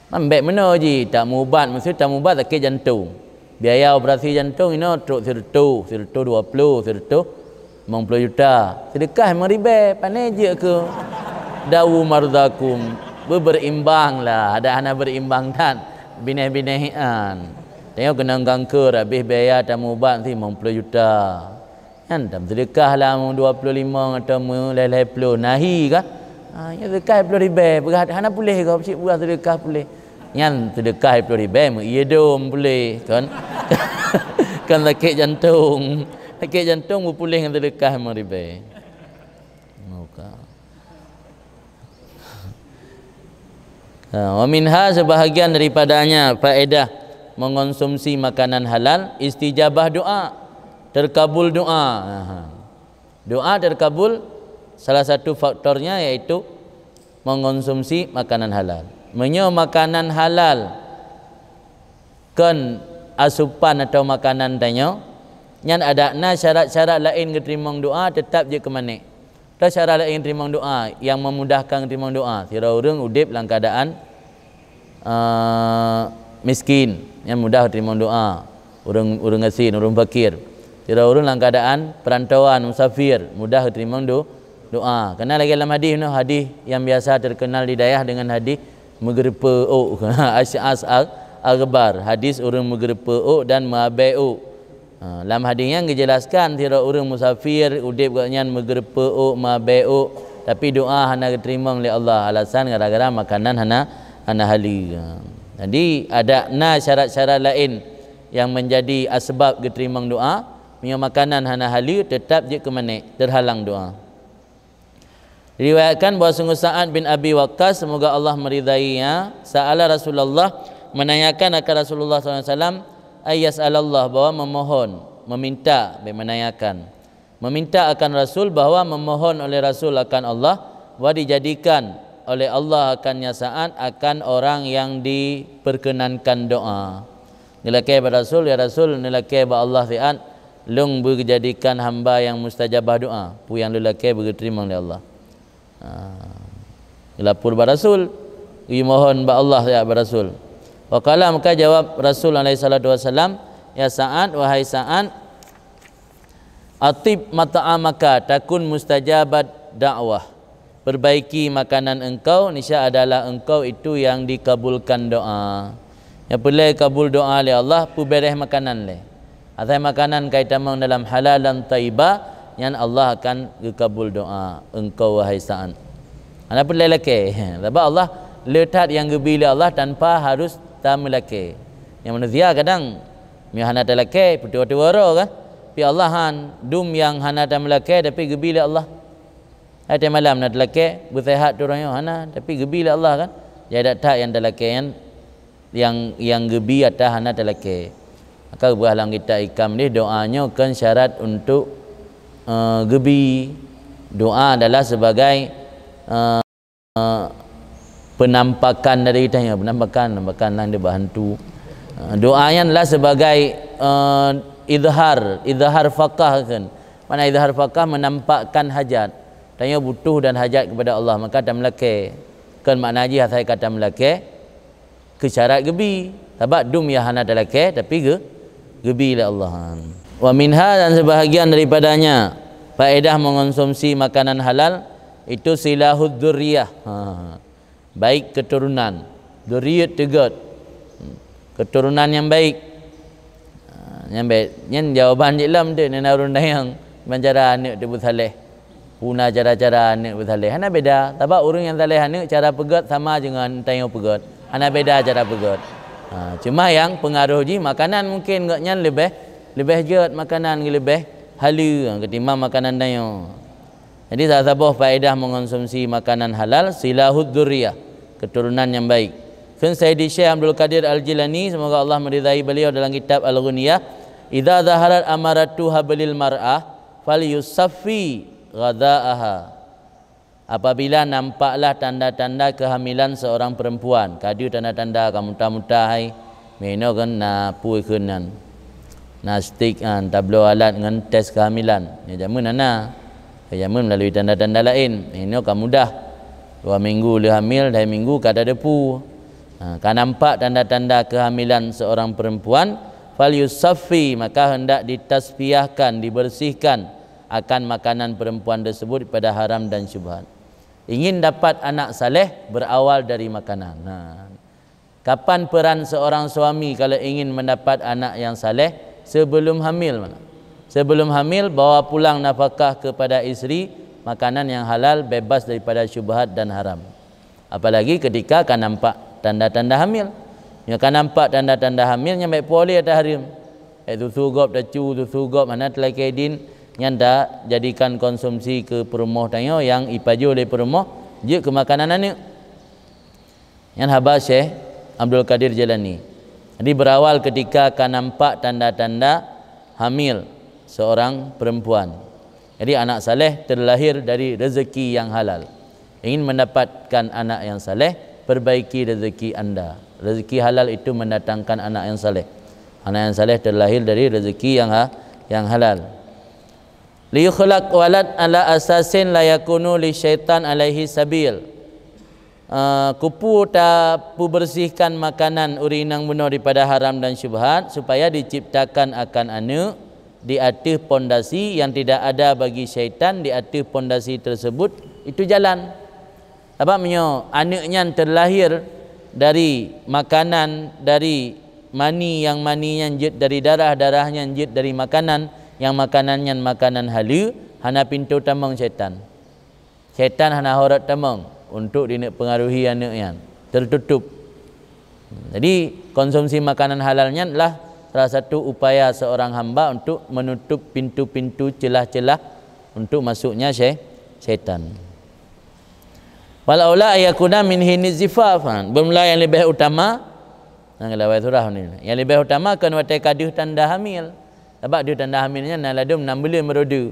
Mambek meunoe jih, tamubat, meusti tamubat sakét jantông. Biaya operasi jantông inoe trok sireutôh, sireutôh dua ploh, sireutôh limong ploh juta. Seudeukah limong ribèe, pané jeuet keu dawu mardhakum. Beu-, beurimbang lah, adak hana beurimbang that. Binéh-binéh nyan. Tanyoe keunong kanker, habéh biaya tamubat meusti limong ploh juta. Nyan tam seudeukah lah, meu dua ploh limong atau meu lhèe-lhèe ploh, nahi kah? Ha, nyan seudeukah ploh ribèe, peugah hana puléh gob, cit peugah seudeukah puléh. Nyan seudeukah ploh ribèe, meu ié dom puléh, kon? Kon sakét jantông. Sakét jantông beupuléh ngon seudeukah limong ribèe. Muka. Ha, wa minha, sebahagian daripadanya faedah mengonsumsi makanan halal, istijabah doa, terkabul doa. Ha. Doa terkabul salah satu faktornya yaitu mengonsumsi makanan halal. Meunyoe makanan halal kon asupan atau makanan tanyoe, nyan adak na syarat-syarat laén geuteurimong doa, teutap jeuet keu manéh. Atau syarat laén teurimong doa nyang memudahkan teurimong doa. Sidroe ureuëng udeb lam keadaan, eh, miskin, nyan mudah teurimong doa. Ureuëng, ureuëng gasien, ureuëng fakir. Sidroe ureuëng lam keadaan perantauan, musafir, mudah teurimong do-, doa. Karena lagée lam hadis nyoe, hadis nyang biasa terkenal di dayah dengan hadis meugeureupeue ôk, asy'as ag-, aghbar, hadis ureuëng meugeureupeue ôk dan meuabée ôk. Ha, lam hadis nyan geujelaskan sidroe ureuëng musafir, udeb gobnyan meugeureupeue ôk, meuabée ôk, tapi doa hana geuteurimong lé Allah, alasan gara-gara makanan hana, hana haleue. Ha. Jadi, adak na syarat-syarat laén nyang menjadi asbab geuteurimong doa, meunyoe makanan hana haleue, teutap jeuet keu manéh, terhalang doa. Diriwayatkan bahwa sungguh Sa'ad bin Abi Waqqas, semoga Allah meridainya, sa'ala Rasulullah, menanyakan akan Rasulullah sallallahu alaihi wasallam, ay yas'alallah, bahwa memohon, meminta, menanyakan. Meminta akan Rasul bahwa memohon oleh Rasul akan Allah, bahwa dijadikan oleh Allah akannya Sa'ad akan orang yang diperkenankan doa. Neulakée bak Rasul, "Ya Rasul, neulakée bak Allah Sa'ad, lôn beujadikan hamba nyang mustajabah doa, peue nyang lôn lakée beugeuteurimong lé Allah." Ha. Geulapor bak Rasul, geumohon bak Allah, ya, bak Rasul. Wa qala, maka jawab Rasul alaihi salatu wasalam, "Ya Sa'ad, wahai Sa'ad, atib mat'amaka takun mustajabat da'wah." Perbaiki makanan engkau, niscaya adalah engkau itu yang dikabulkan doa. Nyang peureulée kabul doa lé Allah, peuberéh makanan lé. Asai makanan ka itamong dalam halalan thayyibah, nyan Allah akan geukabul doa engkau, wahai Sa'ad. Hana peureulée lakée. Sabab Allah le that nyang geubi lé Allah tanpa harus tameulakée. Nyang manusia kadang, meunyoe hana talakée, peutuwoe-tuwoe uroe kan? Tapi Allah han, dum nyang hana tameulakée tapi geubi lé Allah. Hai malam na talakée, beuseuhat tu uroe nyoe hana, tapi geubi lé Allah kan? Jadi that nyang talakée nyan nyang, nyang geubi ata hana talakée. Maka geupeugah lam kitab Hikam deh, doa nyoe kon syarat untuk, eh, geubi. Doa adalah sebagai, eh, penampakan dari tanyoe, penampakan, penampakan lah dia bahantu. Eh, doa nyan adalah sebagai, eh, izhar, izhar fakah kan. Mana izhar fakah menampakkan hajat. Tanyoe butuh dan hajat kepada Allah, maka tameulakée. Kon makna jih asai ka tameulakée, keu syarat geubi. Sabab dum nyang hana talakée, tapi geu-, geubi lé Allah. Wa minha, dan sebahagian daripadanya, faedah mengonsumsi makanan halal, itu silahud dzurriyah. Ha. Baik keturunan. Dzurriyyat teugét. Hmm. Keturunan nyang baik. Ha, nyang baik. Nyan jawaban jih lom tu, nyan ureuëng dayang. Ban cara aneuk teuh beusaléh. Puna cara-cara aneuk beusaléh. Hana beda. Sabab ureuëng nyang saléh aneuk cara peugét sama je ngon tanyoe peugét. Hana beda cara peugét. Ha, cuma nyang peungaroh jih makanan mungkin gobnyan leubeh, Leubeh jeuet makanan geuleubeh haleue ketimbang makanan tanyoe. Jadi, salah saboh faedah mengonsumsi makanan halal, silahud dzurriyah, keturunan yang baik. Kheun Sayyidi Syekh Abdul Qadir Al-Jilani, semoga Allah meridai beliau, dalam kitab Al-Ghunyah, "Idza zaharat amaratu hablil mar'ah, falyusaffi ghadzaaha." Apabila nampaklah tanda-tanda kehamilan seorang perempuan, ka deuh tanda-tanda ka muta-muta hai, meunoe kan na peue kheun nan, na stik, ah, tabloe alat ngon tes kehamilan. Nyoe jameun hana. Nyoe jameun melalui tanda-tanda laén. Meunoe ka mudah. Dua minggu lheueh hamil, dua minggu ka tadepu. Ha, ka nampak tanda-tanda kehamilan seorang perempuan, falyusaffi, maka hendak ditasfiyahkan, dibersihkan akan makanan perempuan tersebut pada haram dan syubhat. Ingin dapat anak saleh berawal dari makanan. Nah, kapan peran seorang suami kalau ingin mendapat anak yang saleh? Sebelum hamil mana? Sebelum hamil, bawa pulang nafkah kepada isteri, makanan yang halal, bebas daripada syubhat dan haram. Apalagi ketika ka nampak tanda-tanda hamil. Nyoe ka nampak tanda-tanda hamil, nyan bèk puwoe lé ata hareuem. Bèk susu gob tacu, susu gob hana teulakèe idin, nyan tajadikan konsumsi keu peurumoh tanyoe nyang ipajoh lé peurumoh jeuet keu makanan aneuk. Nyan haba Syekh Abdul Qadir Jailani. Jadi, berawal ketika ka nampak tanda-tanda hamil seorang perempuan. Jadi, anak saleh terlahir dari rezeki yang halal. Ingin mendapatkan anak yang saleh, perbaiki rezeki anda. Rezeki halal itu mendatangkan anak yang saleh. Anak yang saleh terlahir dari rezeki yang ha-, yang halal. "Liyukhlaq walad ala asasin la yakunu li syaitan alaihi sabil." Eh, keupeue tapeubersihkan makanan ureueng inong bunoe daripada haram dan syubhat, supaya diciptakan akan aneuk di ateueh pondasi yang tidak ada bagi syaitan di ateueh pondasi tersebut, itu jalan. Sabab meunyoe aneuk nyan terlahir dari makanan, dari mani, nyang mani nyan jeuet dari darah, darah nyan jeuet dari makanan, nyang makanan nyan makanan haleue, hana pintoe tamong syaitan. Syaitan hana horot tamong untuk dineuk pengaruhi aneuk nyan, tertutup. Jadi, konsumsi makanan halal nyan lah salah satu upaya seorang hamba untuk menutup pintu-pintu, celah-celah untuk masuknya syai-, syaitan. "Wal aula yakuna min hini zifaf." Ha, bermula yang lebih utama, nyang lawai surah ni. Yang lebih utama kan watèe ka deuh tanda hamil. Sabab deuh tanda hamil nyan na ladôm nam buleuen baroe deuh.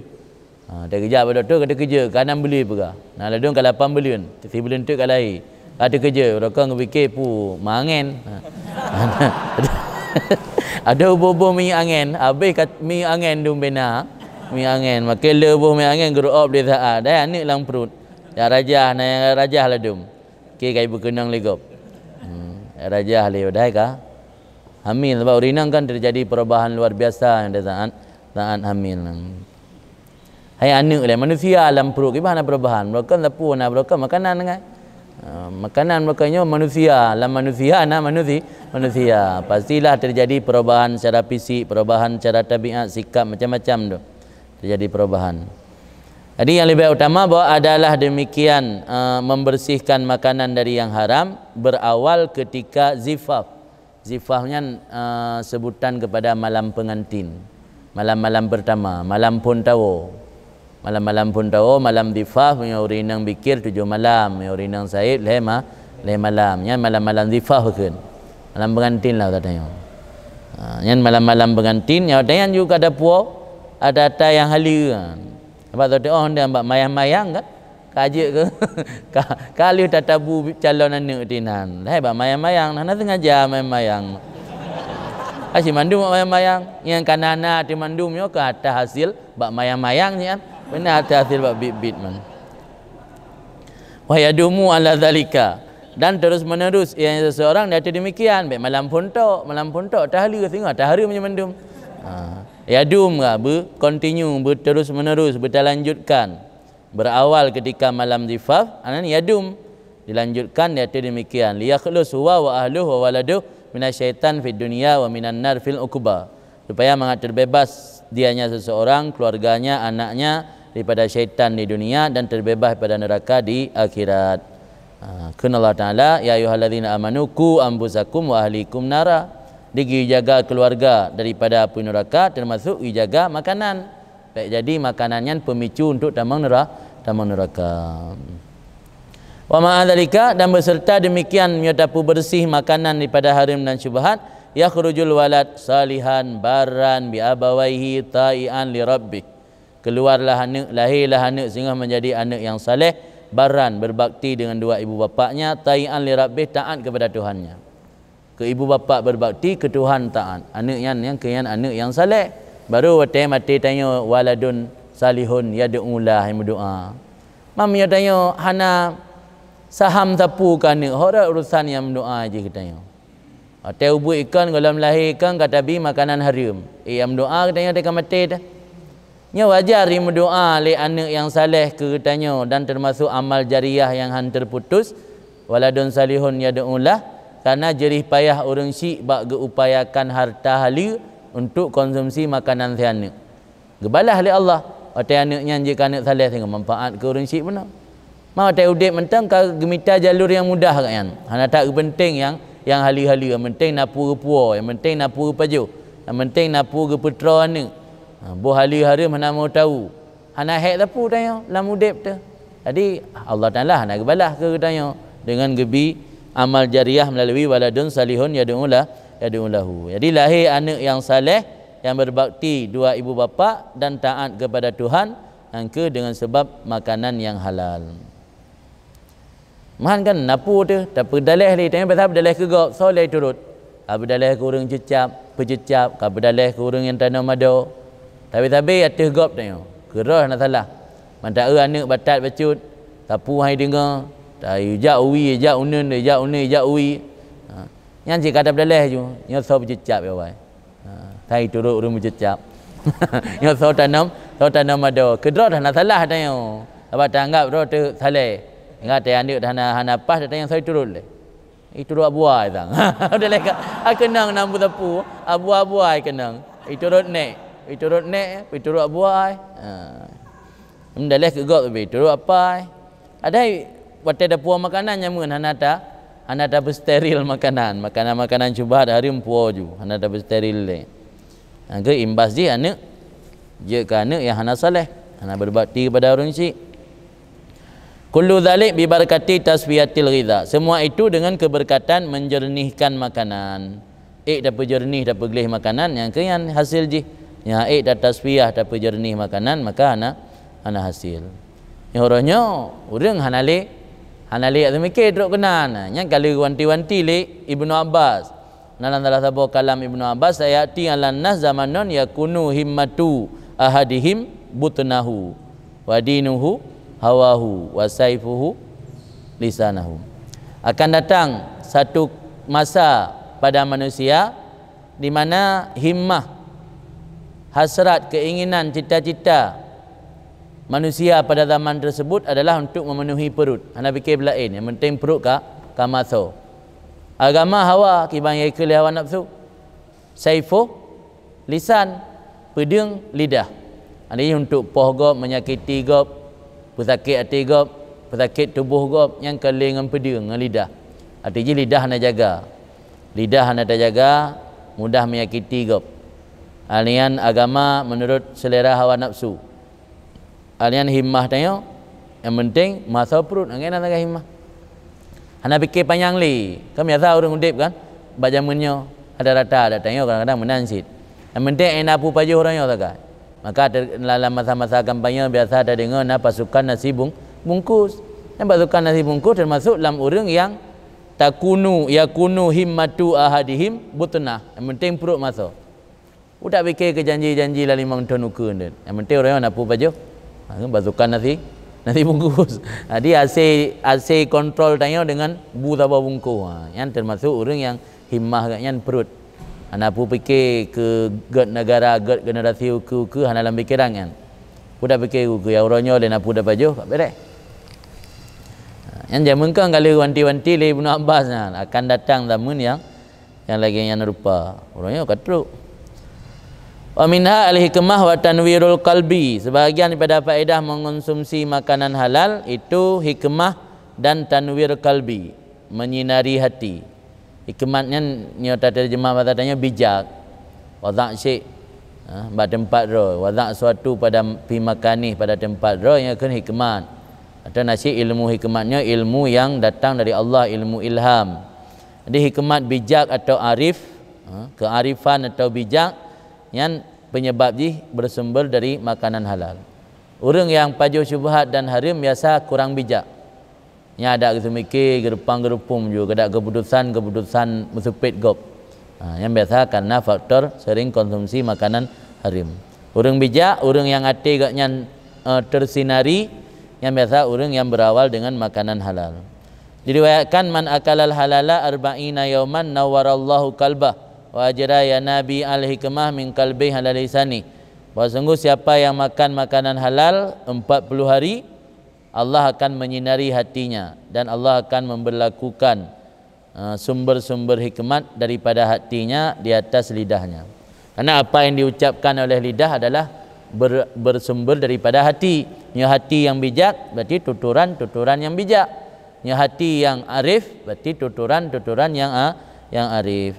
Ha, teukeujak bak dokto, kata keujeuet, ka nam buleuen peugah. Na ladôm ka lapan buleuen, sibuleuen teuk ka lahé. Ka teukeujeuet, rokon geupike pu, meuangen. Ha. Adoh boh-boh minyeuk angen, habéh ka minyeuk angen dum bena. Minyeuk angen, makai le boh minyeuk angen geuru'ob di saat. Dai aneuk lam pruet. Ya rajah, na nyang rajah ladôm. Oke, ka ibu keunong lé gob. Hmm, rajah lé dai ka. Hamil, sabab ureueng inong kan terjadi perubahan luar biasa di saat, saat hamil. Hai aneuk lé manusia lam pruet, kiban na perubahan. Meurokon sapeue na meurokon makanan kan. Ah, makanan meurokon nyoe manusia, lam manusia na manusi-, manusia. Pastilah terjadi perubahan secara fisik, perubahan secara tabiat, sikap, macam-macam tu. Terjadi perubahan. Jadi yang lebih utama bahwa adalah demikian, eh, membersihkan makanan dari yang haram berawal ketika zifaf. Zifaf nyan, eh, sebutan kepada malam pengantin. Malam-malam pertama, malam phôn tawoe. Malam-malam phôn tawoe, malam zifaf, meunyoe ureueng inong bikir tujoh malam, meunyoe ureueng inong sait lhèe ma-, lhèe malam. Nyan malam-malam zifaf kheun. Malam pengantin lah katanya. Ha, nyan malam-malam pengantin, nyan watèe nyan juga ada puwoe, ada ata nyang haleue. Sabab teuh oh ndang bak mayang-mayang kan? Ka jeuet ke? Ka, ka lheueh tatabu calon aneuk tinan. Hai bak mayang-mayang, hana sengaja mayang-mayang. Asyik mandum bak mayang-mayang. Nyang ka na-na teuh mandum nyoe ka ata hasil bak mayang-mayang nyan. Beuna ata hasil bak bit-bit man. Wa yadumu ala zalika. Dan terus menerus ia seseorang di ateueh demikian. Bèk malam phôn tok, malam phôn tok ata haleue singoh ata hareuem mandum. Ha. Yadum ka, beu-continue, beuterus menerus, beutalanjutkan. Berawal ketika malam zifaf, anan yadum. Dilanjutkan di ateueh demikian, "Liyakhlus huwa wa ahluhu wa waladuhu minasyaitan fid dunya wa minan nar fil uqba." Supaya mangat terbebas dianya seseorang, keluarganya, anaknya daripada syaitan di dunia dan terbebas daripada neraka di akhirat. Ha, kheun Allah Taala, "Ya ayyuhalladzina amanu qu anfusakum wa ahlikum nara." Jadi geujaga keuluwarga daripada apui neuraka, teumasuk geujaga makanan. Bék jadi makanan nyan peumicu untuk tamong neura-, tamong neuraka. Wa ma'a dzalika, dan beserta demikian, meunyoe tapeubeureuséh makanan daripada hareuem dan syubhat, yakhrujul walad salihan barran bi abawaihi tai'an li rabbih. Keluarlah aneuk, lahirlah aneuk singoh menjadi aneuk yang saleh, barran, berbakti dengan dua ibu bapaknya, tai'an li rabbih, taat kepada Tuhannya. Keu ibu bapak berbakti, keu Tuhan taat. Aneuk nyan, nyang keu nyan aneuk nyang saleh. Baru watée maté tanyoe, waladun salihun yad'u lah, nyang meudoa. Mam nyoe tanyoe hana saham sapeue keu aneuk, ho rot urusan nyang meudoa jih keu tanyoe. Watée ubeut ikon, gohlom lahé ikon ka tabi makanan hareuem. Eh, nyang meudoa keu tanyoe teuka maté teuh. Nyoe wajar jimeudoa lé aneuk nyang saleh keu geutanyoe dan teumasuk amal jariah nyang han teuputus, waladun salihun yad'u lah, kareuna jerih payah ureuëng syik bak geuupayakan harta haleue untuk konsumsi makanan si aneuk. Geubalah lé Allah, watée aneuk nyan jeuet keu aneuk saleh singoh manfaat keu ureuëng syik bunoe. Ma watée udeb mantong ka geumita jalur nyang mudah gobnyan. Hana that geupeunteng nyang, nyang haleue-haleue, nyang penting na peue geupuwoe, nyang penting na peue geupajoh, nyang penting na peue geupeutroe aneuk. Ha, boh haleue hareuem hana mau tahu. Hana hék sapeue tanyoe lam udeb teuh. Jadi, Allah Taala hana geubalah keu geutanyoe deungon geubi amal jariah meulalu waladun salihun yad'u la-, yad'u lahu. Jadi, lahé aneuk nyang saleh, nyang berbakti dua ibu bapak dan taat kepada Tuhan, nyang keu deungon sebab makanan nyang halal. Meuhan kan na peue teuh, tapeudaleh lé, tanyoe biasa beudaleh keu gob, soe lé turot. Ka beudaleh keu ureuëng ceucab, peuceucab, ka beudaleh keu ureuëng nyang tanom mado. Tapi sabe ateueh gob tanyoe, keudroe hana salah. Mantong aneuk batat bacut, sapeue hai deungoe, ta ijak uwi, ijak uneuen, ijak uneuen, ijak uwi. Ha, nyan cit ka tapeudaleh ju, nyoe soe peuceucab ya wai. Ha, tai turot ureuëng meuceucab. Nyoe soe tanom, soe tanom mado. Keudroe hana salah tanyoe. Sabab taanggab droe teuh saleh. Ingat, tai aneuk hana, hana paih tanyoe soe turot lé. Iturot abuai sang. Udah leka, ai keunong nam beutapu, abuai-abuai keunong. Iturot nek, iturot nek, iturot abuai. Ha. Mendaleh keu gob tapi turot apai. Ada watée tapuwoe makanan nyameun hana ta, hana tapeusteril makanan. Makanan-makanan syubhat hareuem puwoe ju, hana tapeusteril lé. Nyang keu imbas jih aneuk, jeuet keu aneuk nyang hana saleh, hana berbakti kepada ureuëng syik. Kullu dzalik bi barakati tasfiyatil ghidha. Semua itu dengan keberkatan menjernihkan makanan. Ék tapeujeureunih, tapeugleh makanan, nyang keu nyan hasil jih. Nyang ék tatasfiyah, tapeujeureunih makanan, maka hana, hana hasil. Nyoe uroe nyoe, ureuëng hana lé, hana lé jak seumiké trok keunan. Nyan ka lheueh wanti-wanti lé Ibnu Abbas. Na lam salah saboh kalam Ibnu Abbas, "Sayati 'alan nas zamanun yakunu himmatu ahadihim butnahu, wa dinuhu hawahu, wa saifuhu lisanahu." Akan datang satu masa pada manusia di mana himmah, hasrat, keinginan, cita-cita manusia pada zaman tersebut adalah untuk memenuhi perut. Hana pikée beulaén, nyang penting perut ka, ka maso. Agama hawa, kiban nyang ikeu lé hawa nafsu. Saifuh, lisan, peudeueng, lidah. Artinya untuk poh gob, menyakiti gob, peusakét até gob, peusakét tuboh gob, nyang ka lé ngon peudeueng, ngon lidah. Artinya lidah hana jaga. Lidah hana tajaga, mudah menyakiti gob. Alian agama menurut selera hawa nafsu. Alian himmah tanyoe, nyang penting maso perut, angén na taga himmah. Hana pikée panyang lé. Kan biasa ureuëng udeb kan, bak jameun nyoe ada rata, ada tanyoe kadang-kadang meunan cit. Nyang penting na peue pajoh uroe nyoe sagai. Maka ter-, dalam masa-masa kampanye biasa tadeungoe na pasukan nasi bung-, bungkus. Nyang pasukan nasi bungkus termasuk lam ureuëng nyang takunu, yakunu himmatu ahadihim butnah. Nyang penting perut maso. Utak pikée keu janji-janji lam limong thon ukeue nyan. Nyang penting ureuëng nyoe na peue pajoh. Ha, pasukan nasi, nasi bungkus. Jadi, asai, asai kontrol tanyoe deungon bu saboh bungkus. Ha, nyan termasuk ureuëng nyang himmah geuh nyan perut. Hana peue pikée keu gét negara, gét generasi ukeue-ukeue hana lam pikeran nyan. Peue tapikée ukeue nyang uroe nyoe lé na peue tapajoh, ka beres. Ha, nyan jameun kan ka lheueh wanti-wanti lé Ibnu Abbas nyan, akan datang zaman nyang Nyang lagée nyan rupa, uroe nyoe ka trok. Wa minha al-hikmah wa tanwirul qalbi. Sebahagian daripada faedah mengonsumsi makanan halal itu hikmah dan tanwir qalbi, menyinari hati. Hikmat nyan nyoe taterjemah bahasa tanyoe bijak. Wadha' syai', ha, bak teumpat droe. Wadha' suatu pada fi makanih, pada teumpat droe, nyan keuh hikmat. Atau na cit ilmu hikmat nyoe ilmu yang datang dari Allah, ilmu ilham. Jadi hikmat bijak atau arif, ha, kearifan atau bijak, nyan penyebab jih bersumber dari makanan halal. Ureuëng nyang pajoh syubhat dan hareuem biasa kurang bijak. Nyan adak geuseumiké, geureupang-geureupum ju, keudak keuputosan-keuputosan meuseupet gob. Ha, nyan biasa karena faktor sering konsumsi makanan hareuem. Ureuëng bijak, ureuëng nyang até gobnyan, eh, tersinari, nyan biasa ureuëng nyang berawal dengan makanan halal. Diriwayatkan, "Man akalal halala arba'ina yauman nawwarallahu qalbah, wa ajra yanabi'al hikmah min qalbih ala lisani." Bahwa sungguh siapa yang makan makanan halal empat puluh hari, Allah akan menyinari hatinya dan Allah akan memberlakukan, eh, sumber-sumber hikmat daripada hatinya di atas lidahnya. Karena apa yang diucapkan oleh lidah adalah ber-, bersumber daripada hati. Nyoe hati yang bijak, berarti tuturan-tuturan yang bijak. Nyoe hati yang arif, berarti tuturan-tuturan yang a-, yang arif.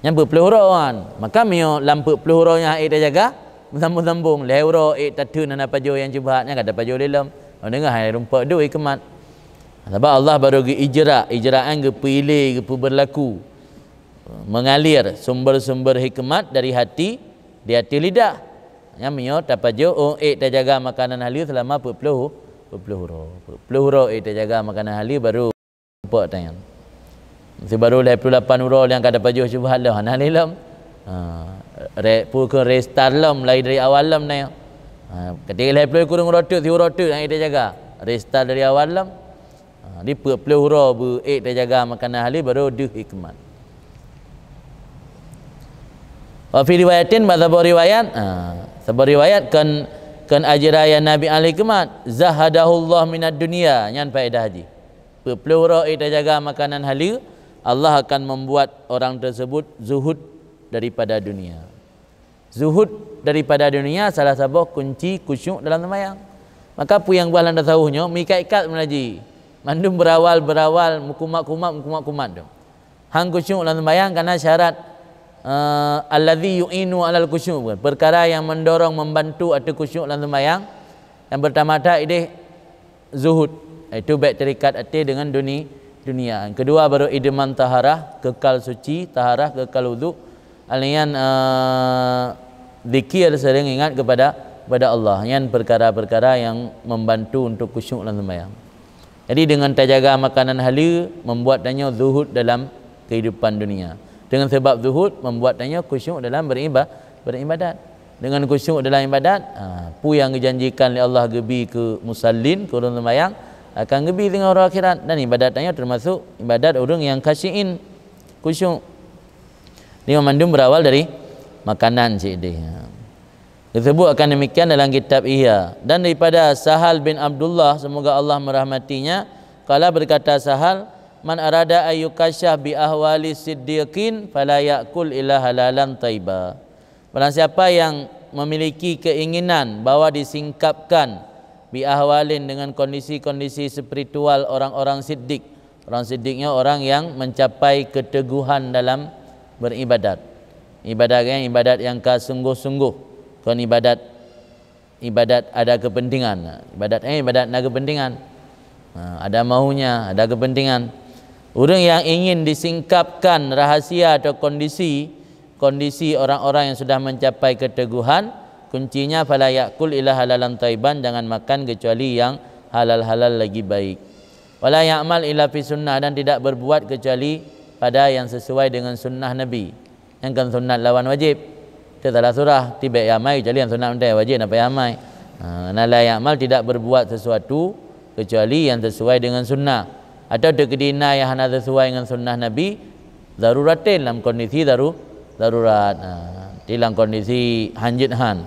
Nyan peuet ploh uroe nyan. Maka meunyoe lam peuet ploh uroe nyan han ék tajaga, meusambong-sambong, lhée uroe ék tateun hana pajoh nyang syubhat, nyan ka tapajoh lé lom. Oh, deungoe hai rumpok dui keumat. Sabab Allah baru geu-ijra, ijra nyan geupeuilée, geupeubeurlaku. Mengalir sumber-sumber hikmat dari hati di ateueh lidah. Nyan meunyoe tapajoh, oh, ék tajaga makanan haleue seulama peuet ploh, peuet ploh uroe. Peuet ploh uroe ék tajaga makanan haleue baru rumpok tanyan. Sibaru lhée ploh lapan uroe nyang ka tapajoh syubhat lom, hana lé lom. Ha, re-, peue keu restart lom, mulai dari awal lom na nyoe. Ha, ketika lhée ploh kureueng uroe teuk, siuroe teuk han ék tajaga. Restart dari awal lom. Ha, di peuet ploh uroe beu ék tajaga makanan haleue baru deuh hikmat. Wa fi riwayatin, bak saboh riwayat, ha, saboh riwayat kon, kon ajra yanabi'al hikmat, zahadahullah minad dunya, nyan faedah jih. Peuet ploh uroe ék tajaga makanan haleue, Allah akan membuat orang tersebut zuhud daripada dunia. Zuhud daripada dunia salah saboh kunci khusyuk dalam seumayang. Maka peue nyang geuboh lam tasawuf nyoe meuikat-ikat sebenarnya jih. Mandum berawal-berawal, meukumat-kumat, meukumat-kumat tu. Han khusyuk lam seumayang karena syarat, eh, allazi yu'inu alal khusyuk, perkara yang mendorong, membantu ateueh khusyuk lam seumayang. Yang pertama dah ideh zuhud, iaitu bék terikat até dengan duni-, dunia. Yang kedua baru idman taharah, kekal suci, taharah, kekal udhu. Alian, eh, zikir, sering ingat kepada, kepada Allah. Nyan perkara-perkara yang membantu untuk khusyuk lam seumayang. Jadi dengan tajaga makanan haleue membuat tanyoe zuhud dalam kehidupan dunia. Dengan sebab zuhud membuat tanyoe khusyuk dalam beriba-, beribadat. Dengan khusyuk dalam ibadat, ha, peue nyang geujanjikan lé Allah geubi keu musallin, keu ureuëng seumayang, akan geubi singoh uroe akhirat. Dan ibadat tanyoe termasuk ibadat ureuëng nyang khasyiin, khusyuk. Nyoe mandum berawal dari makanan cit deh. Disebut akan demikian dalam kitab Ihya. Dan daripada Sahal bin Abdullah, semoga Allah merahmatinya, qala, berkata Sahal, "Man arada ayyukashaf bi ahwali siddiqin fala ya'kul illa halalan thaiba." Barang siapa yang memiliki keinginan bahwa disingkapkan bi ahwalin, dengan kondisi-kondisi spiritual orang-orang siddiq. Orang siddiq nyoe orang yang mencapai keteguhan dalam beribadat. Ibadat yang, ibadat yang ka sungguh-sungguh, kon ibadat, ibadat ada kepentingan. Ibadat, eh, ibadat na kepentingan. Ha, ada maunya, ada kepentingan. Ureuëng yang ingin disingkapkan rahasia atau kondisi, kondisi orang-orang yang sudah mencapai keteguhan, kuncinya fala ya'kul illa halalan thaiban, jangan makan kecuali yang halal-halal lagi baik. Wala ya'mal illa fi sunnah, dan tidak berbuat kecuali pada yang sesuai dengan sunnah Nabi. Nyang kon sunat lawan wajib. Teusalah surah, tibek yamai kecuali yang sunat mantong, wajib napa yamai. Ha, na la ya'mal, tidak berbuat sesuatu kecuali yang sesuai dengan sunnah. Atau teukeudi na nyang hana sesuai dengan sunnah Nabi, daruratin, lam kondisi daru-, darurat. Ha, di lam kondisi hanjeuet han,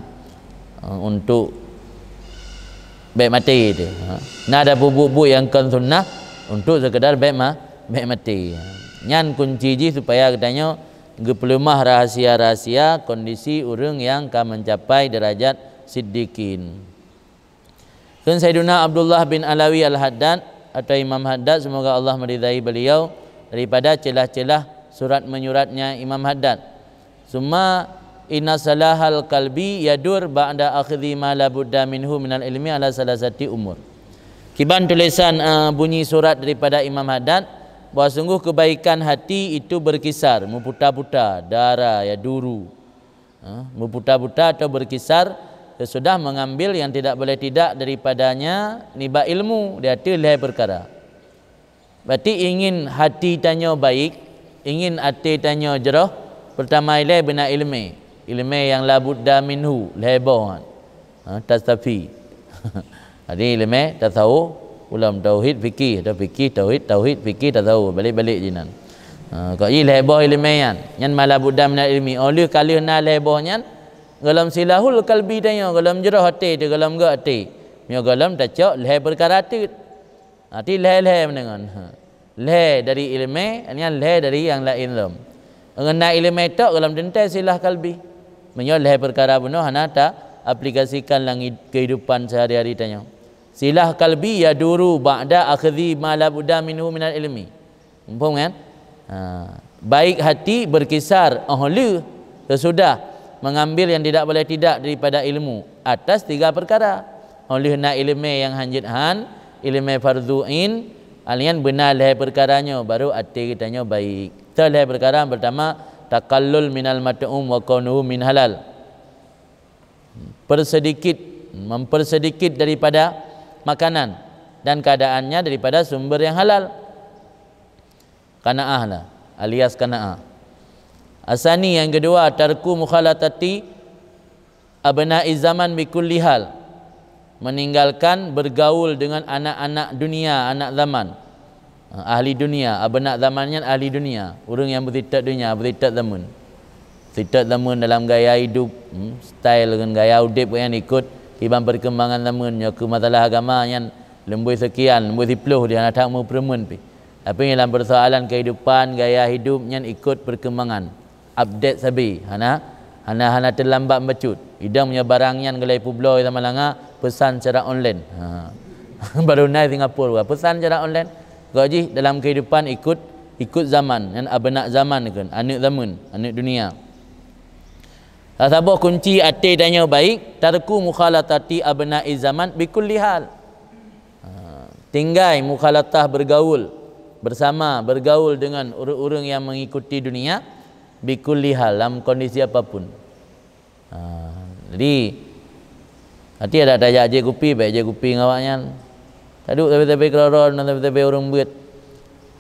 ha, untuk bék maté tu. Ha. Na ada buet-buet nyang kon sunnah untuk sekedar bék ma-, bék maté. Nyan kunci jih supaya geutanyoe geupeuleumah rahasia-rahasia kondisi ureuëng nyang ka mencapai derajat siddiqin. Kheun Saiduna Abdullah bin Alawi Al-Haddad atau Imam Haddad, semoga Allah meridai beliau, daripada celah-celah surat menyuratnya Imam Haddad. Summa inna salahal qalbi yadur ba'da akhdhi ma la budda minhu minal ilmi ala salasati umur. Kiban tulisan, eh, bunyi surat daripada Imam Haddad, bahwa sungguh kebaikan hati itu berkisar, muputa-puta, dara, yaduru. Ha, muputa-puta atau berkisar sesudah mengambil yang tidak boleh tidak daripadanya nibak ilmu, di ateueh lhèe perkara. Berarti ingin hati tanyoe baik, ingin até tanyoe jroh, pertama ilèe beuna ileumèe. Ileumèe nyang la budda minhu, lhèe boh nyan. Ha, tastafi. Jadi ileumèe tasawuf, ulôn tauhid, fikih, atau fikih, tauhid, tauhid, fikih, tasawuf, balik-balik jih nyan. Ha, kok jih lhèe boh ileumèe nyan, nyan ma la budda minal ilmi. Óh lheueh ka lheueh na lhèe boh nyan, gohlom silahul kalbi tanyoe, gohlom jroh até teuh, gohlom göt até. Meunyoe gohlom tacok lhèe peukara teuk. Arti lhèe-lhèe meunangan. Lhèe dari ileumèe, nyan lhèe dari nyang laén lom. Ngon na ileumèe tok gohlom teuntèe silah kalbi. Meunyoe lhèe peukara bunoe hana ta aplikasikan lam keuhidupan sehari-hari tanyoe. Silah kalbi yaduru ba'da akhdhi ma la budda minhu minal ilmi. Muphom kan? Ha. Baik hati berkisar óh lheueh sesudah mengambil yang tidak boleh tidak daripada ilmu atas tiga perkara. Óh lheueh na ileumèe nyang hanjeuet han, ileumèe fardhu ain, alian beuna lhèe perkara nyoe, baru até geutanyoe baik. Teu lhèe perkara, pertama, takallul minal mat'um wa kaunuhu min halal. Persedikit, mempersedikit daripada makanan dan keadaannya daripada sumber yang halal. Qanaah lah, alias qanaah. Asani, yang kedua, tarku mukhalatati abna'i zaman bikulli hal. Meninggalkan bergaul dengan anak-anak dunia, anak zaman. Ha, ahli dunia, abna' zaman nyan ahli dunia. Ureuëng nyang beusitôt dunia, beusitôt zaman. Sitôt zaman dalam gaya hidup, hmm, style ngon gaya udeb nyan ikot kiban perkembangan zaman. Nyoe keu masalah agama nyan leumbôi sekian, leumbôi siploh di hana that meupeureumeun pih. Tapi dalam persoalan kehidupan, gaya hidup nyan ikot perkembangan. Update sabe, hana, hana, hana teulambat bacut. Idang meunyoe barang nyan gulai peubloe sama langa, peusan secara online. Ha. Baru na Singapura, peusan secara online. Kok jih dalam kehidupan ikut, ikut zaman, nyan abna' zaman kan, aneuk zaman, aneuk dunia. Saboh kunci até tanyoe baik, tarku mukhalatati abna'i zaman bikulli hal. Ha, tinggai mukhalatah, bergaul bersama, bergaul dengan ureuëng-ureuëng yang mengikuti dunia, bikulli hal, dalam kondisi apapun. Ha, jadi, hati ada tajak jép kupi, bèk jép kupi ngon awaknyan. Taduek sabe-sabe keudroe-droe, ngon sabe-sabe ureuëng beuet.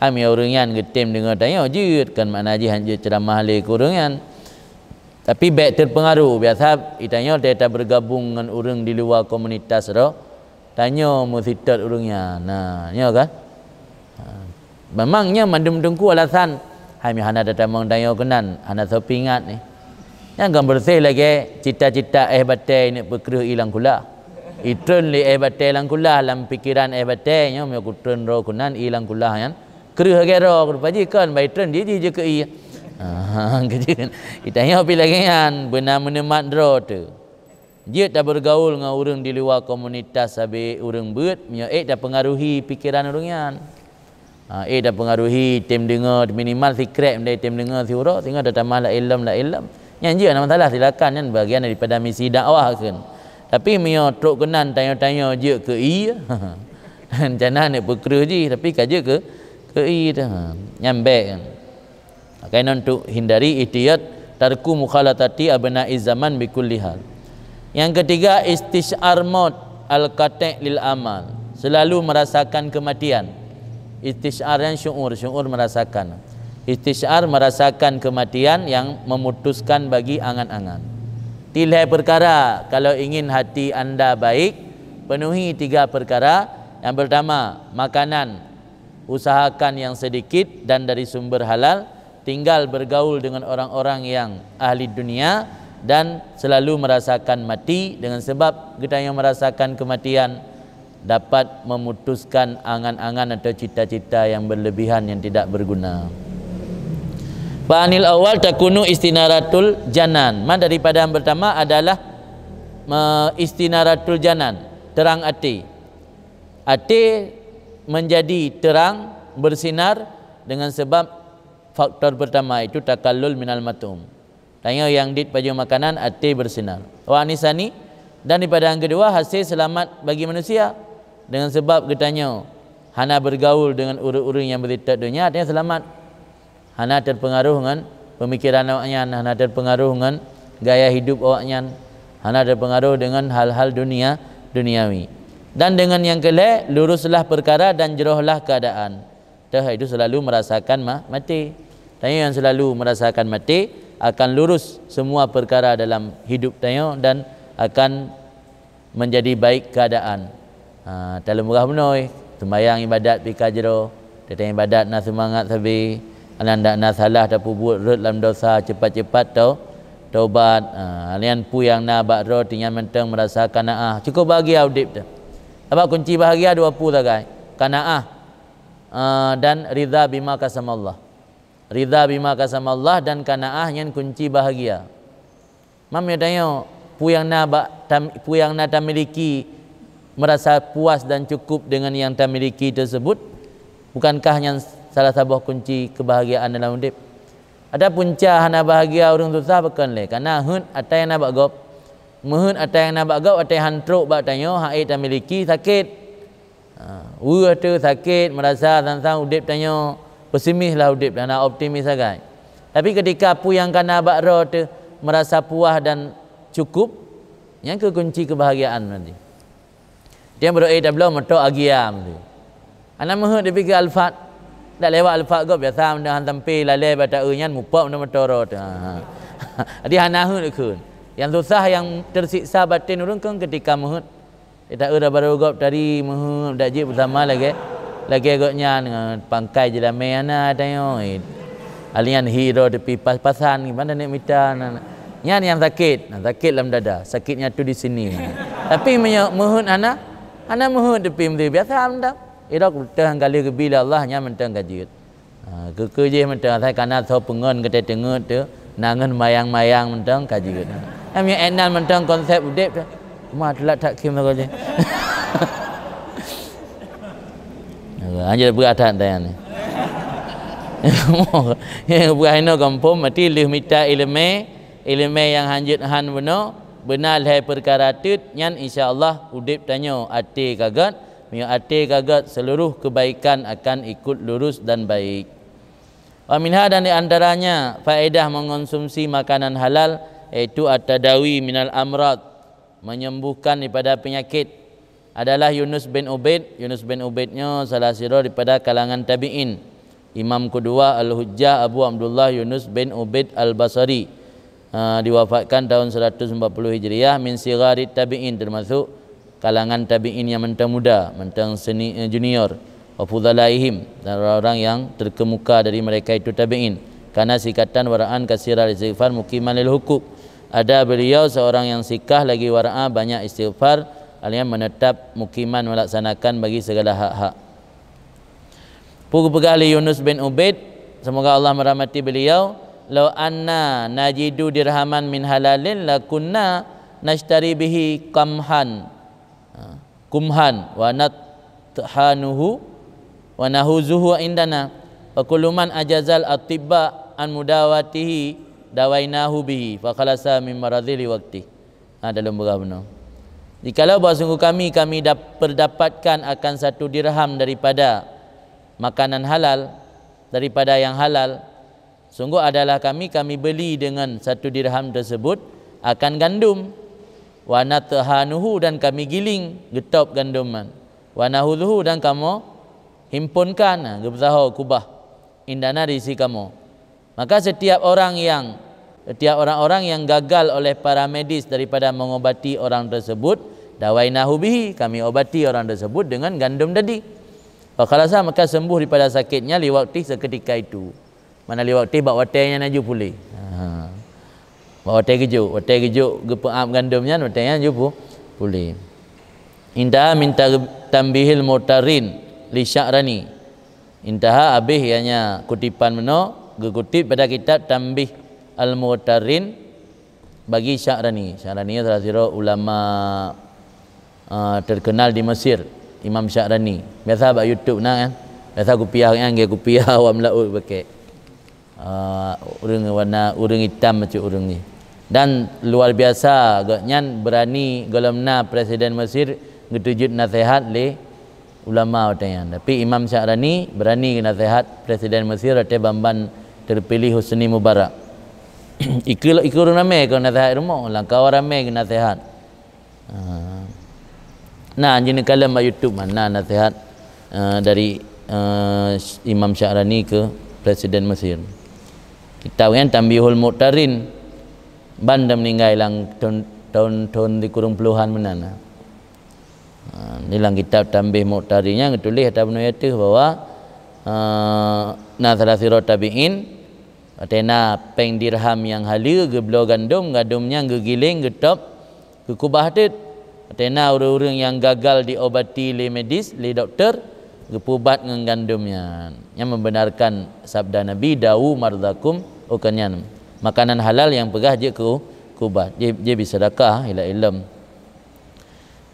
Hai meunyoe ureuëng nyan geutem deungoe tanyoe jeuet, kan makna jih han jeuet ceuramah lé keu ureuëng nyan. Tapi bèk teupeungaruh, biasa geutanyoe watèe tabeurgabong ngon ureuëng di luwa komunitas droe, tanyoe meusitôt ureuëng nyan. Nah, nyoe kan? Ha. Memang nyan mandum teungku alasan, hai meunyoe hana tatamong tanyoe keunan, hana soe peuingat nyoe. Nyan kan beureuséh lagèe cita-cita éh batèe neuk peukreueh ié lam kulah. Itreun lé éh batèe lam kulah, lam pikeran éh batèe nyoe, meunyoe kutreun droe keunan ié lam kulah nyan, kreueh lagèe droe, rupa jih kon, bah itreun jih, jih jeuet keu ié. Ha, geutanyoe pih lagèe nyan, beuna meuneumat droe teuh. Jeuet tabeurgaul ngon ureuëng di luwa komunitas sabe ureuëng beuet, meunyoe ék tapeungaruhi pikeran ureuëng nyan. Ha, ék tapeungaruhi, tem deungoe, minimal sikrek meunan tem deungoe siuroe, singoh tatamah laén lom, laén lom. Nyan jeuet, hana masalah, silakan, nyan bagian daripada misi dakwah kan. Tapi meunyoe trok keunan tanyoe-tanyoe jeuet keu ié, rencana neuk peukreueh jih, tapi ka jeuet keu, keu ié teuh. Ha, nyan bèk kan. Maka nyan untuk hindari ihtiyat tarku mukhalatati abna'i zaman bikulli hal. Yang ketiga, istisyar maut al-qati' lil amal. Selalu merasakan kematian. Istisyar nyan syuur, syuur merasakan. Istisyar merasakan kematian yang memutuskan bagi angan-angan. Di lhèe perkara, kalau ingin hati anda baik, penuhi tiga perkara. Yang pertama, makanan. Usahakan yang sedikit dan dari sumber halal, tinggal bergaul dengan orang-orang yang ahli dunia, dan selalu merasakan mati. Dengan sebab geutanyoe merasakan kematian, dapat memutuskan angan-angan atau cita-cita yang berlebihan yang tidak berguna. Fa anil awal takunu istinaratul janan. Maka daripada yang pertama adalah me-, istinaratul janan, terang até. Até menjadi terang, bersinar dengan sebab faktor pertama, yaitu takallul minal mat'um. Tanyoe nyang dit pajoh makanan até bersinar. Wa anisani, dan daripada yang kedua, hase selamat bagi manusia dengan sebab geutanyoe hana bergaul dengan ureuëng-ureuëng nyang beuteutek donya, artinya selamat. Hana terpengaruh ngon pemikiran awaknyan, hana terpengaruh ngon gaya hidup awaknyan, hana terpengaruh dengan hal-hal dunia, duniawi. Dan dengan yang kelhée, luruslah perkara dan jrohlah keadaan. Teuh itu selalu merasakan ma-, maté. Tanyoe nyang selalu merasakan maté akan lurus semua perkara dalam hidup tanyoe dan akan menjadi baik keadaan. Ha, taleumeurah bunoe, seumayang ibadat pih ka jroh, teuntang ibadat na seumangat sabe, anan dak na salah tapeubuet rhot lam dosa, cepat-cepat tau-, taubat. Ha, nyan peue nyang na bak droe teuh nyan mantong meurasa kanaah, cukup bahagia udeb teuh. Sabab kunci bahagia dua peue sagai, kanaah, ha, dan ridha bima qasamallah. Ridha bima qasamallah dan kanaah nyan kunci bahagia. Meunyoe tanyoe, peue nyang na bak tam-, peue nyang na tamiliki meurasa puas dan cukup dengan nyang tamiliki teusebut, bukankah nyan salah saboh kunci keubahagiaan dalam udeb? Ada punca hana bahagia ureuëng susah pakon lé, kana heuet atra nyang na bak gob. Meuheuet atra nyang na bak gob, atra han trok bak tanyoe, han ék tamiliki, sakét. Ha, weueh teuh sakét, meurasa sang-sang udeb tanyoe, pesimis lah udeb, hana optimis sagai. Tapi ketika peue nyang kana bak droe teuh meurasa puas dan cukup, nyan keuh kunci keubahagiaan nanti. Tiang beureueh tabloe moto Agia meuti. Hana meuheuet dipike Alphard. Dak lewat Alphard gob biasa meunan han sampai lalée bak taeu nyan mupok meunan moto droe teuh. Ha, ha. Jadi hana heuet kheun. Yang susah, yang tersiksa batin ureuëng kan ketika meuheuet. Ita eu barô gob tadi meuheuet dak jeuet beusama lagée, lagée gobnyan, ngon pangkai jeulamé hana tanyoe. Alian hi droe teupih pas-pasan, gimana nek mita na. Nyan nyang sakét, nah, sakét lam dada, sakitnya tu di sini. Tapi meunyoe meuheuet hana, hana meuheuet teupih meuti biasa mantong. Irok beuteuh nyang ka lheueh geubi lé Allah nyan mantong ka jeuet. Ha, keu-keu jih mantong asai kana soe peungon geuteungeut teuh, na ngon mayang-mayang mantong ka jeuet. Nyang miyueb énan mantong konsep udeb teuh. Uma teulat that khém lagoe jih. Hana peugah that dayah ni. Peugah inoe gampông, meuti lheueh mita iéleumé, iéleumé nyang hanjeuet han bunoe, beuna lhée peukara teut nyan insya Allah udeb tanyoe até ka gét, meunyoe até ka gét seuluruh keubaikan akan ikut lurus dan baik. Wa minha, dan di antaranya faedah mengonsumsi makanan halal, yaitu at-tadawi minal amrad, menyembuhkan daripada penyakit, adalah Yunus bin Ubaid. Yunus bin Ubaid nyoe salah sidroe daripada kalangan tabi'in. Imam Qudwah Al-Hujjah Abu Abdullah Yunus bin Ubaid Al-Basri, ha, diwafatkan tahun seratus empat puluh Hijriah, min sigharit tabi'in, termasuk kalangan tabi'in nyang mantong muda, mantong seni-, eh, junior, wa fudhalaihim, dan orang-orang yang terkemuka dari mereka itu tabi'in. Karena sikatan wara'an kasiral istighfar muqiman lil huquq. Ada beliau seorang yang sikah lagi wara'a, banyak istighfar, alian menetap mukiman melaksanakan bagi segala hak-hak. Peue geupeugah lé Yunus bin Ubaid, semoga Allah merahmati beliau, "Lau anna najidu dirhaman min halalin lakunna nashtari bihi qamhan." Ha, qumhan wa nathanuhu wa nahuzuhu indana. Fa kullu man ajazal atibba an mudawatihi dawainahu bihi fa khalasa min maradhi li waqti. Ha, dalam beurah bunoe. Jikalau bahwa sungguh kami, kami dap-, perdapatkan akan satu dirham daripada makanan halal, daripada yang halal, sungguh adalah kami, kami beli dengan satu dirham tersebut akan gandum. Wa nathanuhu, dan kami giling, geutôb gandum nyan. Wa nahuzuhu, dan kamoe himpunkan, ha, geupeusaho kubah. Indana di sisi kamoe. Maka setiap orang yang, setiap orang-orang yang gagal oleh para medis daripada mengobati orang tersebut, dawainahu bihi, kami obati orang tersebut dengan gandum tadi. Fa khalasa, maka sembuh daripada sakitnya, li waqti, seketika itu. Mana li waqti, bak watée nyan laju puléh. Ha. Bak watée geujok, watée geujok geupeuab gandum nyan, watée nyan laju pu-, puléh. Intaha min tar-, tanbihil mughtarrin li Sya'rani. Intaha, habéh, ianya kutipan meunoe geukutip pada kitab Tanbih al-Mughtarrin bagi Sya'rani. Sya'rani salah sidroe ulama, ah, terkenal di Mesir, Imam Sya'rani. Biasa bak YouTube na kan. Biasa kupiah nyan, kupiah awam laôt bakek. Ah, ureuëng warna, ureuëng itam macam ureuëng ni. Dan luar biasa, gobnyan berani gohlom na Presiden Mesir geutujuet nasihat lé ulama watée nyan. Tapi Imam Sya'rani berani geunasehat Presiden Mesir watée ban-ban terpilih Hosni Mubarak. Ikeu, ikeu ureuëng ramé keu nasehat rumoh, lam kawan ramé geunasehat. Ah. Nah, jeuet neukalon bak YouTube mana nasihat, eh, dari, eh, Imam Sya'rani ke Presiden Mesir. Kitab nyan Tanbihul Mu'tarin, ban dan meninggai lam tahun, tahun, tahun di kurung puluhan meunan. Ha, ni lam kitab Tanbih Mu'tarin nyan geutuléh ata bunoe ateueh bahwa, eh, na salah sidroe tabi'in, watée na péng dirham nyang haleue geubloe gandom, gandom nyan geugiléng, geutôb, geukubah teut. Watée na ureuëng-ureuëng nyang gagal diobati lé medis, lé dokto, geupubat ngon gandom nyan. Nyan membenarkan sabda Nabi, "Dawu mardakum," oh, kon nyan, makanan halal nyang peugah jeuet keu kubat, jeuet, jeuet beuseudakah, ilée ilom.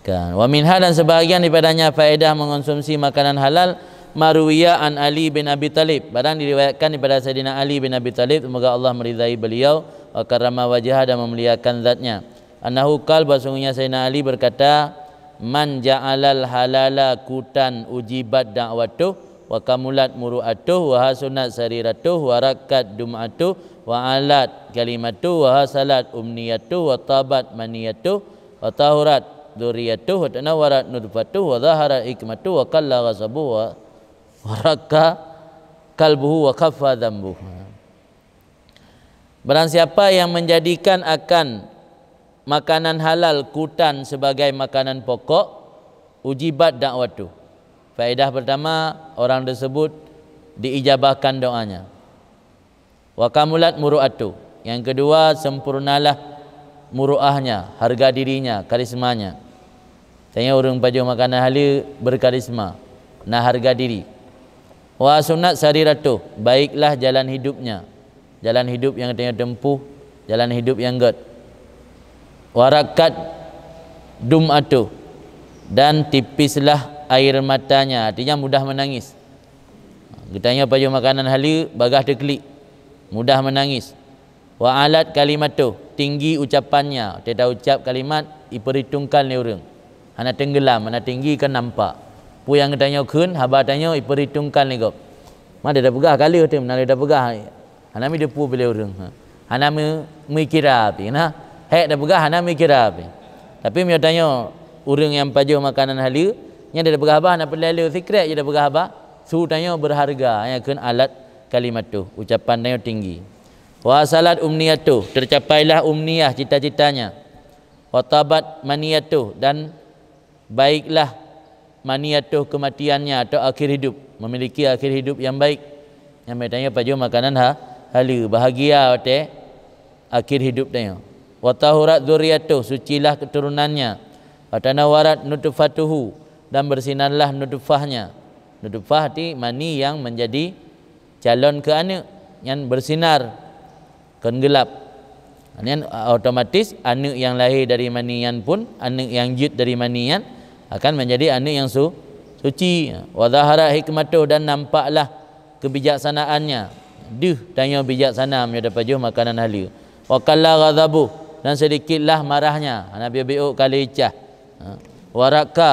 Kan. Wa minha, dan sebahagian daripadanya faedah mengonsumsi makanan halal, ma ruwiya an Ali bin Abi Thalib, barang diriwayatkan daripada Saidina Ali bin Abi Thalib, semoga Allah meridai beliau, wa karrama wajhah, dan memuliakan zatnya. Annahu qal, bahwa sungguhnya Saidina Ali berkata, "Man ja'alal halala qutan ujibat da'watuh, wa kamulat muru'atuh, wa hasunat sariratuh, wa rakkat dum'atuh, wa alat kalimatuh, wa hasalat umniyatuh, wa tabat maniyatuh, wa tahurat dzurriyyatuh, wa tanawwarat nutfatuh, wa zaharat hikmatuh, wa qalla ghasabuh, wa, wa raqqa qalbuhu, wa khaffa dzambuh." Barang siapa yang menjadikan akan makanan halal qutan sebagai makanan pokok, ujibat da'watuh. Faedah pertama, orang tersebut diijabahkan doanya. Wa kamulat muru'atuh. Yang kedua, sempurnalah muru'ahnya, harga dirinya, karismanya. Tanyoe ureuëng pajoh makanan haleue berkarisma, na harga diri. Wa hasunat sariratuh, baiklah jalan hidupnya, jalan hidup nyang tanyoe tempuh, jalan hidup nyang gét. Wa rakkat dum'atuh, dan tipislah air matanya, artinya mudah menangis. Geutanyoe pajoh makanan haleue, bagah teuklik, mudah menangis. Wa alat kalimatuh, tinggi ucapannya, watée taucab kalimat, iperhitungkan lé ureuëng. Hana tenggelam, hana tinggi, kan nampak. Peue nyang geutanyoe kheun, haba tanyoe iperhitungkan lé gob. Ma teupeugah ka lheueh teuh, meunan lé teupeugah. Hana mi depu bilé ureuëng. Ha. Hana mi, mikira pih. Nah, hék teupeugah hana mikira pih. Tapi meunyoe tanyoe ureuëng nyang pajoh makanan haleue, nyan teupeugah haba hana peureulée lé, sikrek jih teupeugah haba, su tanyoe berharga, nyang kheun alat kalimatuh, ucapan tanyoe tinggi. Wa hasalat umniyatuh, tercapailah umniyah, cita-citanya. Wa tabat maniyatuh, dan baiklah maniyatuh, kematiannya atau akhir hidup, memiliki akhir hidup yang baik. Nyang tanyoe pajoh makanan ha, haleue, bahagia watée akhir hidup tanyoe. Wa tahurat dzurriyyatuh, sucilah keturunannya. Wa tanawwarat nutfatuhu, dan bersinarlah nutfahnya. Nutfah ti mani yang menjadi calon keu aneuëk, nyan bersinar, kon geulap. Nyan otomatis aneuëk nyang lahé dari mani nyan pun, aneuëk nyang jeuet dari mani nyan akan menjadi aneuëk nyang su-, suci. Wa zaharat hikmatuh, dan nampaklah kebijaksanaannya. Deuh tanyoe bijaksana meunyoe tapajoh makanan haleue. Wa qalla ghadabuh, dan sedikitlah marahnya, hana biôk-biôk ka lé cah. Ha. Wa raqqa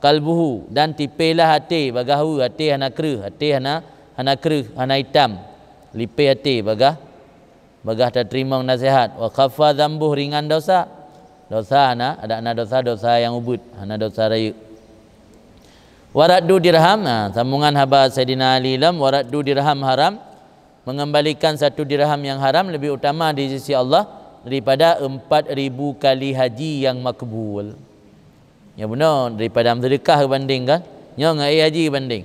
qalbuhu, dan tipélah até, bagaih até hana kreueh, até hana, hana kreueh, hana itam. Lipéh até bagaih, bagaih tateurimong naseuhat. Wa khaffa dzambuh, ringan dosa. Dosa hana, adak na dosa, dosa nyang ubit, hana dosa rayeuk. Wa raddu dirham, nah, sambungan haba Saidina Ali lom, wa raddu dirham haram, mengembalikan satu dirham yang haram lebih utama di sisi Allah daripada empat ribu kali haji yang makbul. Nyoe bunoe daripada meuseudeukah geubanding kan? Nyoe ngon ék haji geubanding.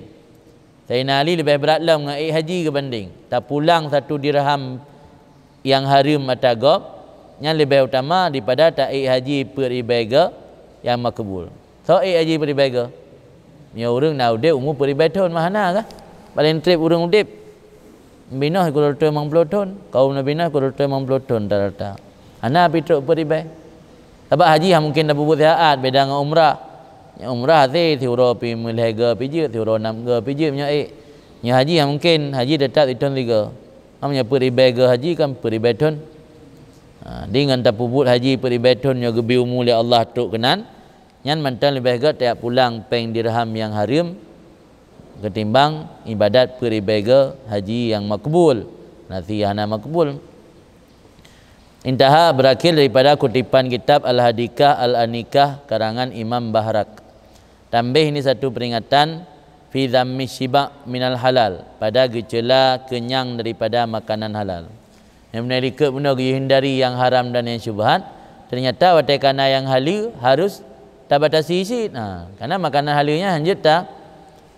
Saidina Ali leubeh brat lom ngon ék haji geubanding. Tapulang satu dirham nyang hareuem ata gob, nyan leubeh utama daripada ta-ék haji peuet ribèe gob nyang makbul. Soe ék haji peuet ribèe gob? Nyoe ureuëng na udeb umu peuet ribèe thon mah hana kah? Paleng treb ureuëng udeb. Nabi Nuh keudroe reutôh limong ploh thon, kaum Nabi Nuh keudroe reutôh limong ploh thon rata-rata. Hana pih trok peuet ribèe. Sabab haji hana mungken tapeubuet sihat, beda ngon umrah. Nyang umrah hase siuroe pi meulhèe go pi jeuet, siuroe nam go pi jeuet meunyoe ék. Nyoe haji hana mungken, haji teutap sithon sigo. Meunyoe peuet ribèe go haji kan peuet ribèe thon. Ha, di ngon tapeubuet haji peuet ribèe thon nyoe geubri umu lé Allah trok keunan, nyan mantong leubeh göt tajak pulang péng dirham nyang hareuem ketimbang ibadat peuet ribèe go haji nyang makbul. Nasi hana makbul. Intaha, berakhir daripada kutipan kitab Al-Hadikah Al-Anikah karangan Imam Bahrak. Tambah ini satu peringatan, fi dzammi syiba' minal halal, pada geucela kenyang daripada makanan halal. Nyang beuna likot bunoe geuhindari nyang haram dan nyang syubhat, ternyata watèe kana nyang haleue harus tabatasi cit. Ha, karena makanan haleue nyan hanjeuet ta,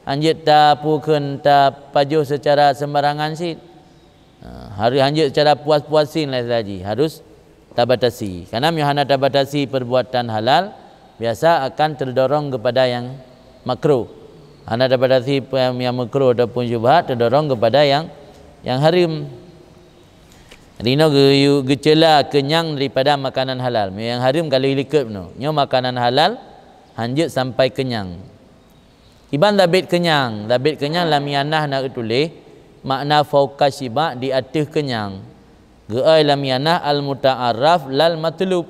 hanjeuet tapukheun tapajoh secara sembarangan cit. Ha, harus hanjeuet secara puas-puas cit lah istilah jih, harus tabatasi. Karena meunyoe hana tabatasi perbuatan halal, biasa akan terdorong kepada yang makruh. Hana tabatasi pe-, yang makruh ataupun syubhat, terdorong kepada yang, yang haram. Jadi, inoe geu-, geucela kenyang daripada makanan halal. Meunyoe nyang haram ka lheueh likot bunoe. Nyoe makanan halal hanjeuet sampai kenyang. Kiban sabit kenyang? Sabit kenyang lam ianah na geutuléh makna fauqa syiba', di ateueh kenyang. Geuai lam ianah al-muta'arraf lal matlub,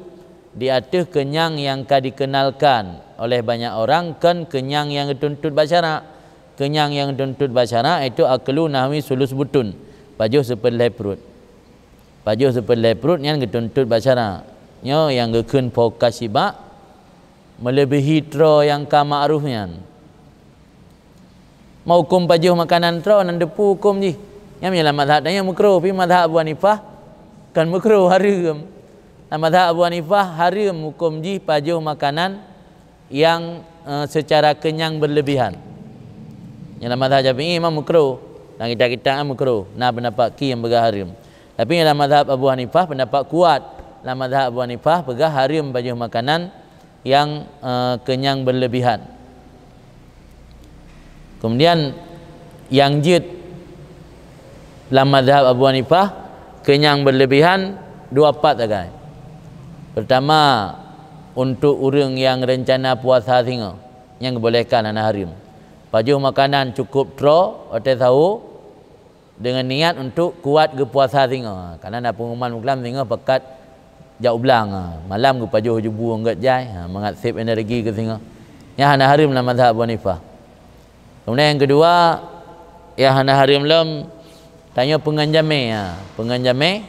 di ateueh kenyang nyang ka dikenalkan oleh banyak orang, kon kenyang nyang geutuntut bak syarak. Kenyang nyang geutuntut bak syarak, yaitu aklu nahwi sulus butun, pajoh seupeulhèe pruet. Pajoh seupeulhèe pruet nyan geutuntut bak syarak. Nyoe nyang geukheun fauqa syiba', meuleubèhi troe nyang ka ma'ruf nyan. Meuhukôm pajoh makanan troe nan teupeue hukôm jih. Nyan meunyoe lam mazhab tanyoe makruh, tapi mazhab Abu Hanifah kon makruh, hareuem. Lam mazhab Abu Hanifah hareuem hukôm jih pajoh makanan nyang, eh, secara kenyang berlebihan. Nyang lam mazhab Syafi'i memang makruh, lam kitab-kitab makruh, na pendapat ki nyang peugah hareuem. Tapi nyang lam mazhab Abu Hanifah pendapat kuat. Lam mazhab Abu Hanifah peugah hareuem pajoh makanan nyang, eh, kenyang berlebihan. Kemudian nyang jeuet lam mazhab Abu Hanifah, kenyang berlebihan dua pat sagai. Pertama, untuk ureuëng nyang rencana puasa singoh, nyang geubolehkan, hana hareuem. Pajoh makanan cukup troe watèe sahô, dengan niat untuk kuat geupuasa singoh. Karena na pengumuman buklam singoh pakat jak u blang, ha, malam geupajoh jubu anggét jai, ha, mangat sép energi keu singoh. Nyan hana hareuem lam mazhab Abu Hanifah. Kemudian nyang keudua, nyang hana hareuem lom, tanyoe peungon jamèe, ha, peungon jamèe,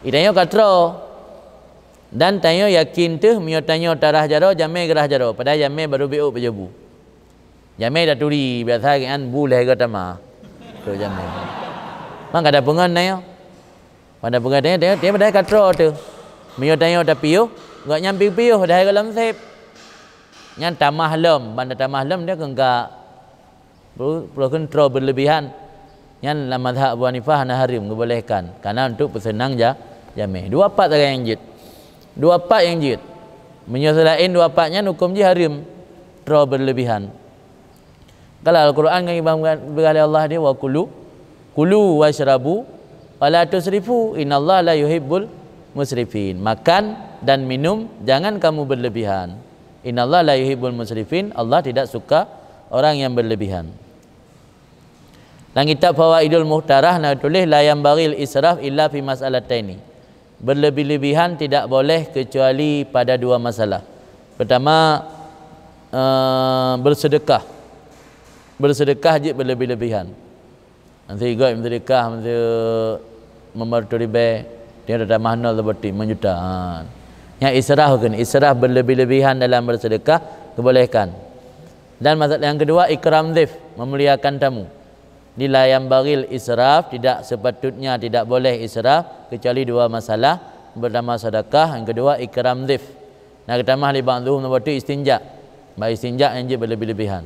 i tanyoe ka troe. Dan tanyoe yakin teuh meunyoe tanyoe tarhah jaroe, jamèe geurhah jaroe, padahai jamèe barô beu-ôk pajoh bu. Jamèe taturi, biasa geuhnyan bu lhèe goe tamah. Tu jamèe. Maka tapeungon tanyoe. Pada peugah tanyoe, tanyoe, tanyoe padahai ka troe teuh. Meunyoe tanyoe tapiôh, gobnyan piôh-piôh, padahai gohlom sép. Nyan tamah lom, ban tatamah lom dia keu ka peureukheun troe berlebihan. Nyan lam mazhab Abu Hanifah hana hareuem, geubolehkan. Karena untuk peuseunang ja-, jamèe. Dua pat sagai nyang jeuet. Dua pat nyang jeuet. Meunyoe seulaén dua pat nyan hukôm jih hareuem, troe berlebihan. Kalau Al-Quran kan iban peugah lé Allah dia, "Wa kulu, kulu wasyrabu, wa la tusrifu, innallaha la yuhibbul musrifin." Makan dan minum, jangan kamu berlebihan. "Innallaha la yuhibbul musrifin." Allah tidak suka orang yang berlebihan. Lam kitab Fawaidul Muhtarah na tuléh, "La yanbaghil israf illa fi mas'alataini." Berlebih-lebihan tidak boleh kecuali pada dua masalah. Pertama, eh, bersedekah. Bersedekah jeuet berlebih-lebihan. Meusigoe meusedekah, meusi meumeureutôh ribèe, dia tamah nol seubeuti, meunjuta. Ha. Nyan israf kan, israf berlebih-lebihan dalam bersedekah, geubolehkan. Dan masalah nyang keudua, ikram dhaif, meumuliakan tamu. Di la yanbaghil israf, tidak sepatutnya, tidak boleh israf, kecuali dua masalah. Pertama sedekah, yang kedua ikram dhaif. Na geutamah lé ba'dhum seubeuti istinja. Bak istinja nyang jeuet berlebih-lebihan.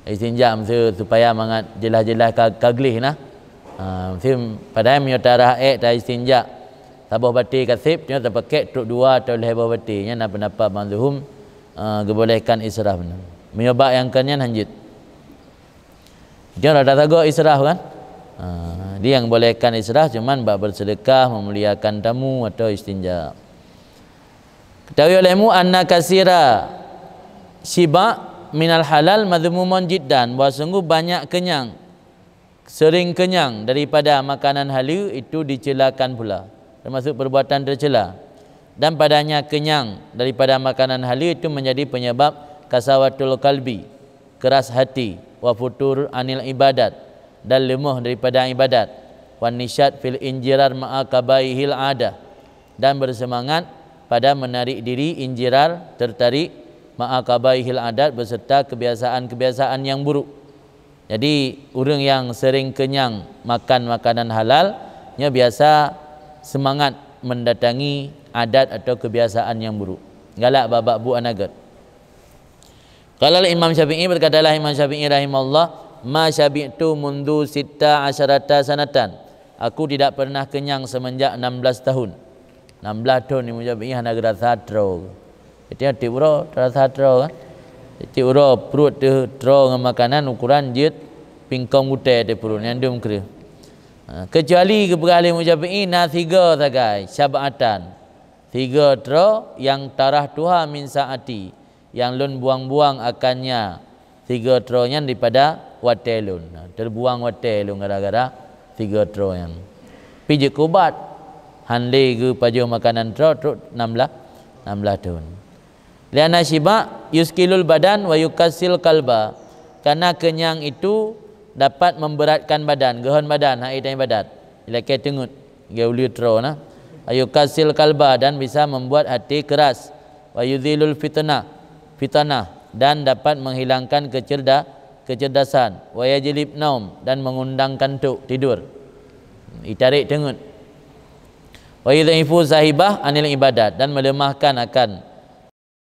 Istinja meusti supaya mangat jeulaih-jeulaih ka, ka gleh na. Ha, meusti padahai meunyoe tarhah ék ta istinja, saboh batèe ka sép, nyoe tapakèk trok dua atau lhèe boh batèe. Nyan na pendapat ba'dhum, ha, geubolehkan israf na. Meunyoe bak nyang kon nyan hanjeuet. Nyoe rada sagoe israf kan? Ha, dia yang bolehkan israf cuman bak bersedekah, memuliakan tamu atau istinja. Ketahui olehmu anna kasira syiba' Minal halal madhmuman jiddan, bahwa sungguh banyak kenyang, sering kenyang daripada makanan haleue itu dicelakan pula, termasuk perbuatan tercela. Dan padanya kenyang daripada makanan haleue itu menjadi penyebab kasawatul qalbi, keras hati, wa futur anil ibadat, dan lemah daripada ibadat, wan nisyat fil injirar ma'a kabaihil adah, dan bersemangat pada menarik diri injirar, tertarik, ma'a kabaihil adat, beserta kebiasaan-kebiasaan yang buruk. Jadi, ureuëng nyang sering kenyang makan makanan halal, nyoe biasa semangat mendatangi adat atau kebiasaan yang buruk. Galak babak bu anagét. Qala Imam Syafi'i, berkatalah Imam Syafi'i rahimahullah, "Ma syabi'tu mundu sitta asyarata sanatan." Aku tidak pernah kenyang semenjak enam belas tahun. Enam belas tahun ni Imam Syafi'i hana geurasa troe. Jadi tiep uroe terasa troe kan. Tiep uroe pruet teuh troe ngon makanan ukuran jeuet pingkong gutée teuh pruet nyang dum kreueh. Ha, kecuali geupeugah lé Imam Syafi'i na sigoe sagai, syab'atan. Sigoe troe yang tarahtuha min sa'ati, yang lôn buang-buang akannya sigoe troe nyan daripada watée lôn. Ha, terbuang watée lôn gara-gara sigoe troe nyan. Pi jeuet keu ubat, han lé geupajoh makanan troe trok enam belas, enam belas thon. Lianna syiba' yuskilul badan wa yukassil kalba, karena kenyang itu dapat memberatkan badan, geuhon badan, hai ibadat. Ilakée teungeut. Geuh uleue troe na. Ayukasil kalba, dan bisa membuat hati keras. Wa yuzilul fitnah, fitanah, dan dapat menghilangkan kecerda-, kecerdasan. Wa yajlib naum, dan mengundang kantuk, tidur. Itarék teungeut. Wa yudhaifu sahibah anil ibadat, dan melemahkan akan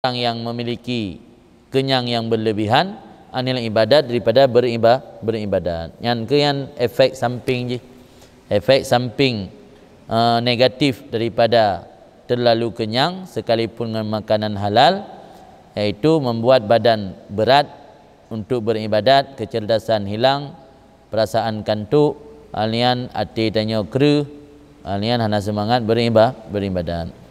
orang yang memiliki kenyang yang berlebihan anil ibadat, daripada beriba-, beribadat. Nyan keuh nyan efek samping jih. Efek samping, eh, negatif daripada terlalu kenyang sekalipun ngon makanan halal, yaitu membuat badan berat untuk beribadat, kecerdasan hilang, perasaan kantuk, alian até tanyoe kreueh, alian hana seumangat beriba-, beribadat.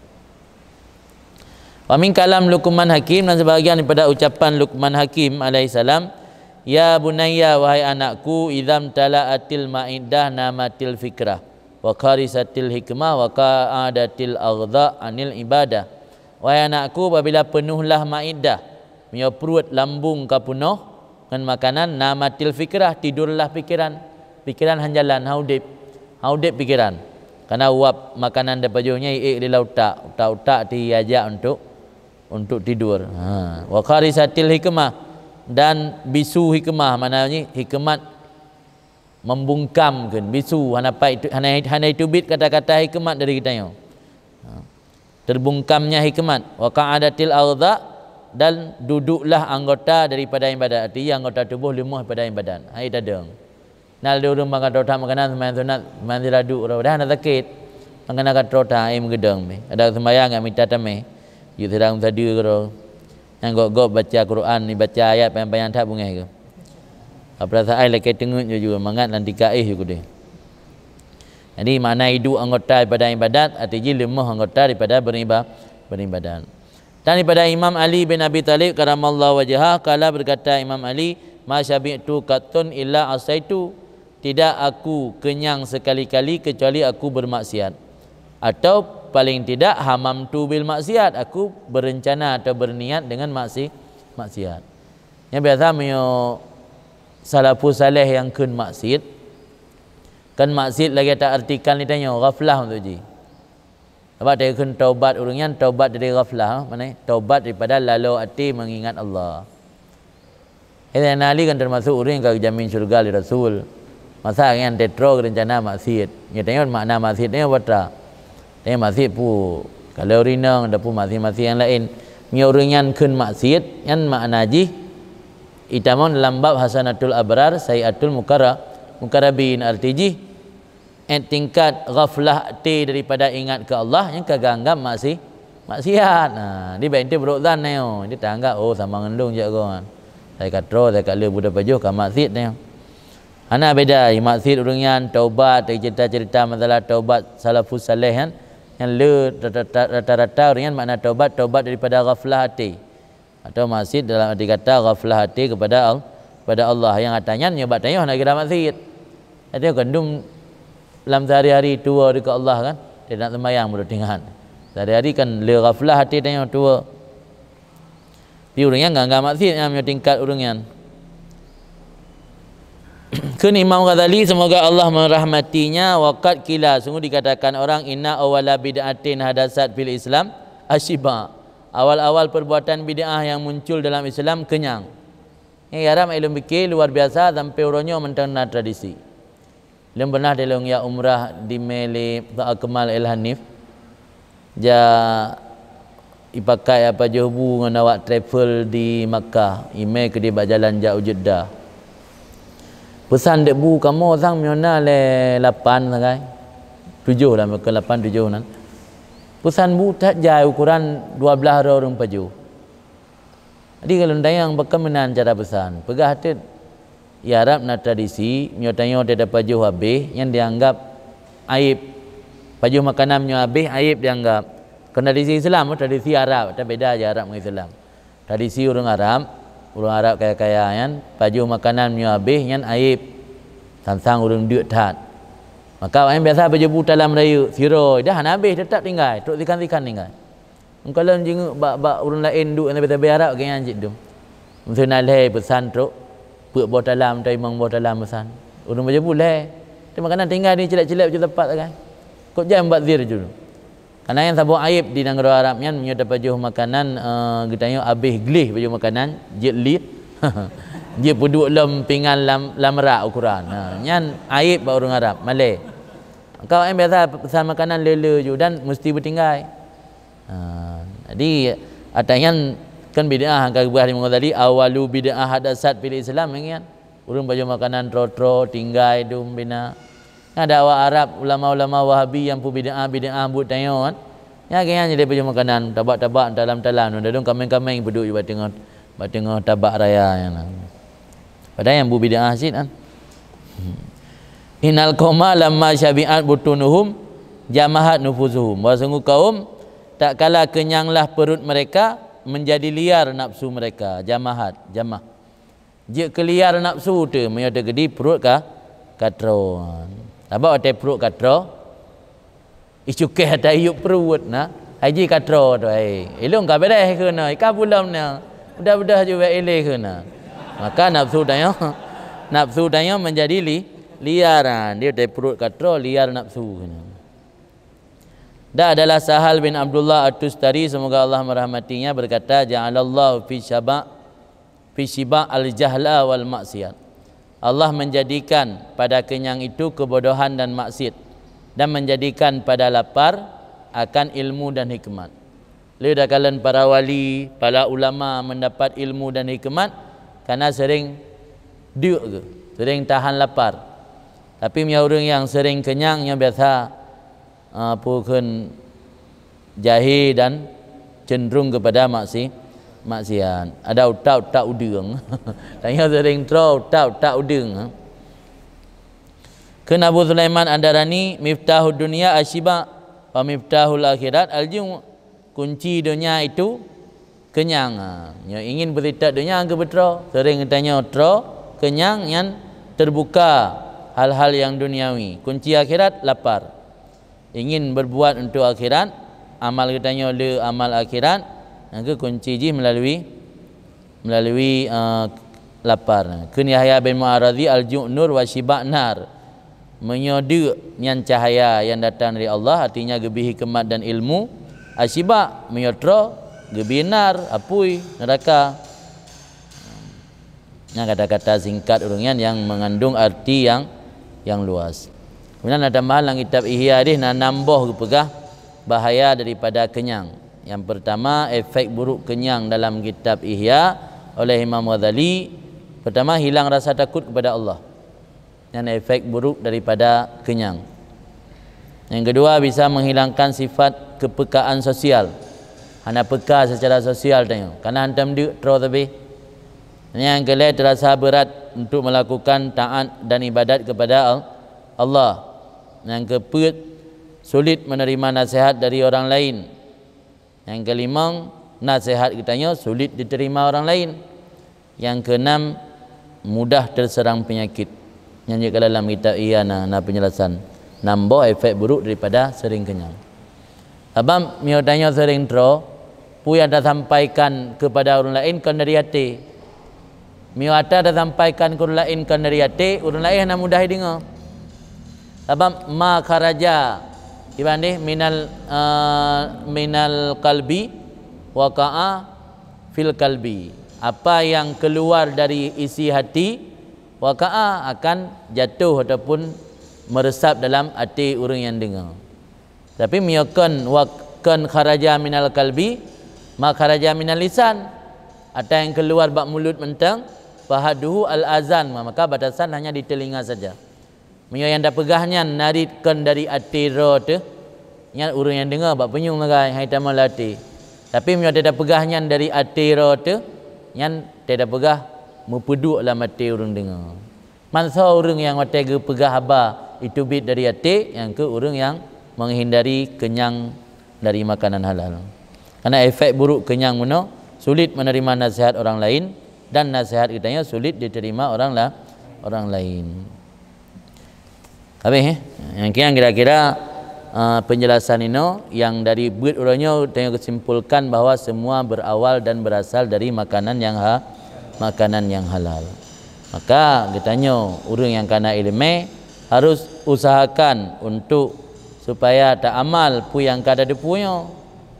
Wa min kalam Luqman Hakim, dan sebahagian daripada ucapan Luqman Hakim alaihissalam, "Ya bunayya, wahai anakku, idzam tala'atil ma'iddah namatil fikrah, wa kharisatil hikmah, wa qa'adatil aghdha anil ibadah." Wahai anakku, apabila peunohlah ma'iddah, meunyoe pruet lambung ka peunoh ngon makanan, namatil fikrah, tidurlah pikiran. Pikiran han jalan, han udeb. Han udeb pikiran. Karena uap makanan dapajoh nyan iék lé lam utak. Utak-utak ti ajak untuk, untuk tidur. Ha. Wa kharisatil hikmah, dan bisu hikmah, maknanya hikmat membungkam kheun, bisu, hana pai-, hana, hana iteubiet kata-kata hikmat dari geutanyoe. Ha. Terbungkamnya hikmat, wa qa'adatil aghdha, dan duduklah anggota daripada ibadat. Artinya anggota tubuh leumah daripada ibadat. Hai tadong. Nal di ureuëng mangkat troh that makanan, seumayang sunat, seumayang siladuk, dah hana sakét. Mangkat troh that, ai meugeudong meh. Ada seumayang nggak mita tameh. Yuk sirang sadeue keudroe. Nyang gob-gob baca Quran, dibaca ayat panyang-panyang that beungéh keuh. Apalagi saai lakée teungeut jujur, mangat lam tika éh ju keudeh. Jadi, makna iduek anggota daripada ibadat, arti jih leumah anggota daripada beriba-, beribadat. Dan daripada Imam Ali bin Abi Thalib karamallahu wajhah, qala, berkata Imam Ali, "Ma syabi'tu qattun illa asaitu." Tidak aku kenyang sekali-kali kecuali aku bermaksiat. Atau paling tidak hamamtu bil maksiat, aku berencana atau berniat dengan maksi-, maksiat. Nyan biasa meunyoe salafus saleh nyang kheun maksiat, kan maksiat lagée ta artikan lé tanyoe, ghaflah untuk jih. Sabab takheun taubat ureuëng nyan taubat dari ghaflah, makna taubat daripada lalo até mengingat Allah. Saidina Ali kan termasuk ureuëng nyang ka geujamin syurga lé Rasul. Masa nyan teutroe geurencana maksiat. Nyoe tanyoe makna maksiat nyoe batra. Tanyoe maksiat peue? Kalau rinong, ada peue maksiat-maksiat nyang laén. Nyoe ureuëng nyan kheun maksiat, nyan makna jih itamong dalam bab hasanatul abrar, sayyiatul mukara-, mukarabin. Arti jih, eh, tingkat ghaflah até daripada ingat keu Allah, nyan ka geuanggap maksi-, maksiat. Nah, di baik itu buruk zan nyoe. Jadi tanggap, "Oh, sama ngon lôn jak goe." Sai ka troe, sai ka le budak pajoh ka maksiat nyoe. Hana beda, maksiat ureuëng nyan taubat, cerita-cerita masalah taubat salafus saleh kan. Nyan le rata-rata, rata-rata ureuëng nyan makna taubat, taubat daripada ghaflah até. Atau maksiat dalam arti kata ghaflah até kepada Al-, kepada Allah. Nyang ata nyan nyoe bak tanyoe hana kira maksiat. Artinya kan dum lam sehari-hari tuwo dekat Allah kan. Dia nak sembahyang baru teuingat. Sehari-hari kan le ghaflah até tanyoe tuwo. Pi ureuëng nyan nggak maksiat nyan meunyoe tingkat ureuëng nyan. Kheun Imam Ghazali, semoga Allah merahmatinya, waqad qila, sungguh dikatakan orang, inna awwala bid'atin hadasat fil Islam asyiba. Awal-awal perbuatan bid'ah yang muncul dalam Islam kenyang. Nyang Arab ilmu fikih luar biasa sampai uroe nyoe mantong na tradisi. Lôn pernah dilôn ya umrah di Mele Pak Akmal El Hanif. Ja ipakai apa joh bu ngon awak travel di Makkah, imé keudeh bak jalan jak u Jeddah. Peusan dek bu kamoe sang meunyoe na lé lapan sagai. Tujoh lah, meukeun lapan tujoh nan. Peusan bu that jai ukuran dua belas droe ureuëng pajoh. Jadi kalau tanyong bak keumeunang cara peusan, peugah teuk, ya Arab na tradisi, meunyoe tanyoe teuka pajoh habéh, nyan dianggap aib. Pajoh makanan meunyoe habéh, aib dianggap. Kon tradisi Islam, tradisi Arab, tabeda je Arab ngon Islam. Tradisi ureuëng Arab, ureuëng Arab kaya-kaya nyan, pajoh makanan meunyoe habéh, nyan aib. Sang-sang ureuëng deuk that. Maka awaknyan biasa pajoh bu talam rayeuk, siroi, dah hana habéh, teutap tinggai, trok sikan-sikan tinggai. Engkau lom jingeuk bak, bak ureuëng laén duek nyang sabe-sabe Arab, gobnyan cit dum. Meuseu na lhée peusan trok, peuet boh talam, atau limong boh talam peusan. Ureuëng pajoh bu lhée. Teuma kana tinggai di cilek-cilek bak teumpat sagai. Kok jai bak zir ju. Kana nyang saboh aib di nanggroe Arab nyan, meunyoe tapajoh makanan, eh, geutanyoe habéh gleh pajoh makanan, jeuet liet. Jeuet peuduek lom pingan lam, lam rak ukuran. Ha, nyan aib bak ureuëng Arab, malée. Engkau nyang biasa peusan makanan le-le ju dan meusti beutinggai. Ha, jadi, ata nyan kan bid'ah, ka geupeugah lé Imam Ghazali, "Awwalu bid'ah hadasat fil Islam," nyan. Ureuëng pajoh makanan tro-tro, tinggai dum bina. Ada awak Arab, ulama-ulama Wahabi nyang peubid'ah, bid'ah buet tanyoe kan. Nyan gobnyan jadi pajoh makanan, tabak-tabak, talam-talam, dan dum kaméng-kaméng peuduek bak teungoh, bak teungoh tabak raya nyan. Padahai nyang bu bid'ah cit kan. Innal qauma lamma syabi'at butunuhum jamahat nufusuhum. Bahwa sungguh kaum, tak kala kenyanglah perut mereka, menjadi liar nafsu mereka. Jamahat, jamah. Jeuet keu liar nafsu teuh, meunyoe teukeudi perut ka, ka troe. Sabab watée perut ka troe, icukéh ata yup pruet na, hai jih ka troe tu, hai. Ilong ka beres keunoe, ka bulom na. Udah-udah ju bak ilée keunoe. Maka nafsu tanyoe, nafsu tanyoe menjadi li, liar, ha. Dia dari perut ka troe, liar nafsu keunoe. Dan adalah Sahal bin Abdullah At-Tustari, semoga Allah merahmatinya, berkata, "Ja'alallahu fi syaba, fi syiba al-jahla wal maksiat." Allah menjadikan pada kenyang itu kebodohan dan maksiat, dan menjadikan pada lapar akan ilmu dan hikmat. Lé takalon para wali, para ulama mendapat ilmu dan hikmat karena sering deuk geuh, sering tahan lapar. Tapi meunyoe ureuëng nyang sering kenyang, nyoe biasa, ah, peue kheun, jahé dan cenderung kepada maksi, maksiat. Ada utak-utak udeueng. Tanyoe sering troe utak-utak udeueng. Kheun Abu Sulaiman Ad-Darani, "Miftahud dunya asyiba, wa miftahul akhirat al-ju'." Kunci donya itu kenyang. Ha, nyoe ingin beureukat donya keu beutroe, sering tanyoe troe, kenyang nyan terbuka hal-hal yang duniawi. Kunci akhirat lapar. Ingin berbuat untuk akhirat, amal geutanyoe le amal akhirat, nyang keu kunci jih melalui, melalui, eh, lapar. Kheun Yahya bin Mu'arazi, "Al-ju' nur wa syiba' nar." Meunyoe deuk nyan cahaya yang datang dari Allah, artinya geubri hikmat dan ilmu. Asyiba', meunyoe troe, geubri nar, apui, neraka. Nyan kata-kata singkat ureuëng nyan yang mengandung arti yang, yang luas. Kemudian ada tambahan lam kitab Ihya dih na enam boh geupeugah bahaya daripada kenyang. Yang pertama, efek buruk kenyang dalam kitab Ihya oleh Imam Ghazali. Pertama, hilang rasa takut kepada Allah. Nyan efek buruk daripada kenyang. Yang kedua, bisa menghilangkan sifat kepekaan sosial. Hana peka secara sosial tanyoe. Karena hantom deuk troe teuh. Yang keulhée, terasa berat untuk melakukan taat dan ibadat kepada Al-, Allah. Yang keupeuet, sulit menerima nasihat dari orang lain. Nyang keulimong, Nasihat geutanyoe sulit diterima orang lain. Yang keenam, mudah terserang penyakit. Nyan jeuet ka dalam kitab Ihya na, na penjelasan. Nam boh efek buruk daripada sering kenyang. Sabab meunyoe tanyoe sering troe, peue nyang tasampaikan kepada ureuëng laén kon dari até. Meunyoe ata tasampaikan keu ureuëng laén kon dari até, ureuëng laén hana mudah jideungoe. Sabab ma kharaja, iban deh, minal, eh, minal qalbi waqa'a fil qalbi. Apa yang keluar dari isi hati, waqa'a, akan jatuh ataupun meresap dalam até ureuëng nyang deungoe. Tapi meunyoe kon wa-, kon kharaja minal qalbi, ma kharaja minal lisan, ata nyang keluar bak mulut mantong, fahadduhu al azan, maka batasan hanya di telinga saja. Meunyoe nyang tapeugah nyan narit kon dari até droe teuh, nyan ureuëng nyang deungoe bak punyueng sagai, hai tamong lam até. Tapi meunyoe tapeugah nyan dari até droe teuh, nyan tapeugah meupeuduek lam até ureuëng deungoe. Mansoe ureuëng nyang watée geupeugah haba iteubiet dari até, nyang keuh ureuëng nyang menghindari kenyang dari makanan halal. Karena efek buruk kenyang meunoe, sulit menerima nasihat orang lain, dan nasihat geutanyoe sulit diterima orang la-, orang lain. Habis, eh? Nyang kian kira-kira, eh, penjelasan inoe yang dari beuet uroe nyoe tanyoe keusimpulkan bahwa semua berawal dan berasal dari makanan yang ha-, makanan yang halal. Maka geutanyoe ureuëng nyang kana iéleumé harus usahakan untuk supaya taamal peue nyang ka tateupeue nyoe.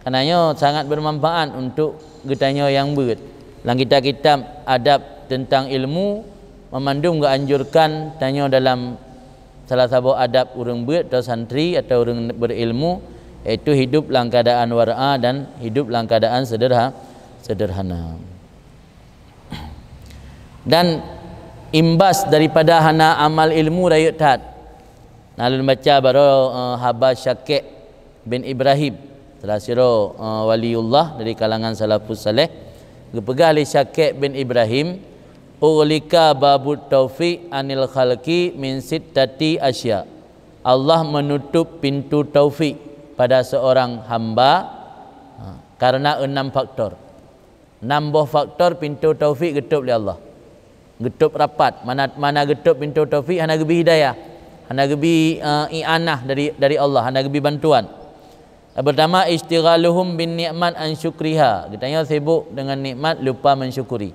Karena nyoe sangat bermanfaat untuk geutanyoe nyang beuet. Lam kitab-kitab adab tentang ilmu, meumandum geuanjurkan tanyoe dalam salah saboh adab ureuëng beuet atau santri atau ureuëng berilmu, yaitu hidup lam keadaan wara'a dan hidup lam keadaan sederha-, sederhana. Dan imbas daripada hana amal ilmu rayeuk that. Na lôn baca baroe, eh, haba Syakik bin Ibrahim, salah sidroe, eh, waliullah dari kalangan salafus saleh, geupeugah lé Syakik bin Ibrahim, "Ughliqa babut taufiq anil khalqi min sittati asya." Allah menutup pintu taufik pada seorang hamba, ha, karena enam faktor. Enam boh faktor pintu taufik geutôb lé Allah. Geutôb rapat, mana, mana geutôb pintu taufik hana geubri hidayah, hana geubri, eh, i'anah dari, dari Allah, hana geubri bantuan. Yang pertama, istighaluhum bin ni'mat an syukriha. Geutanyoe sibuk dengan nikmat lupa mensyukuri.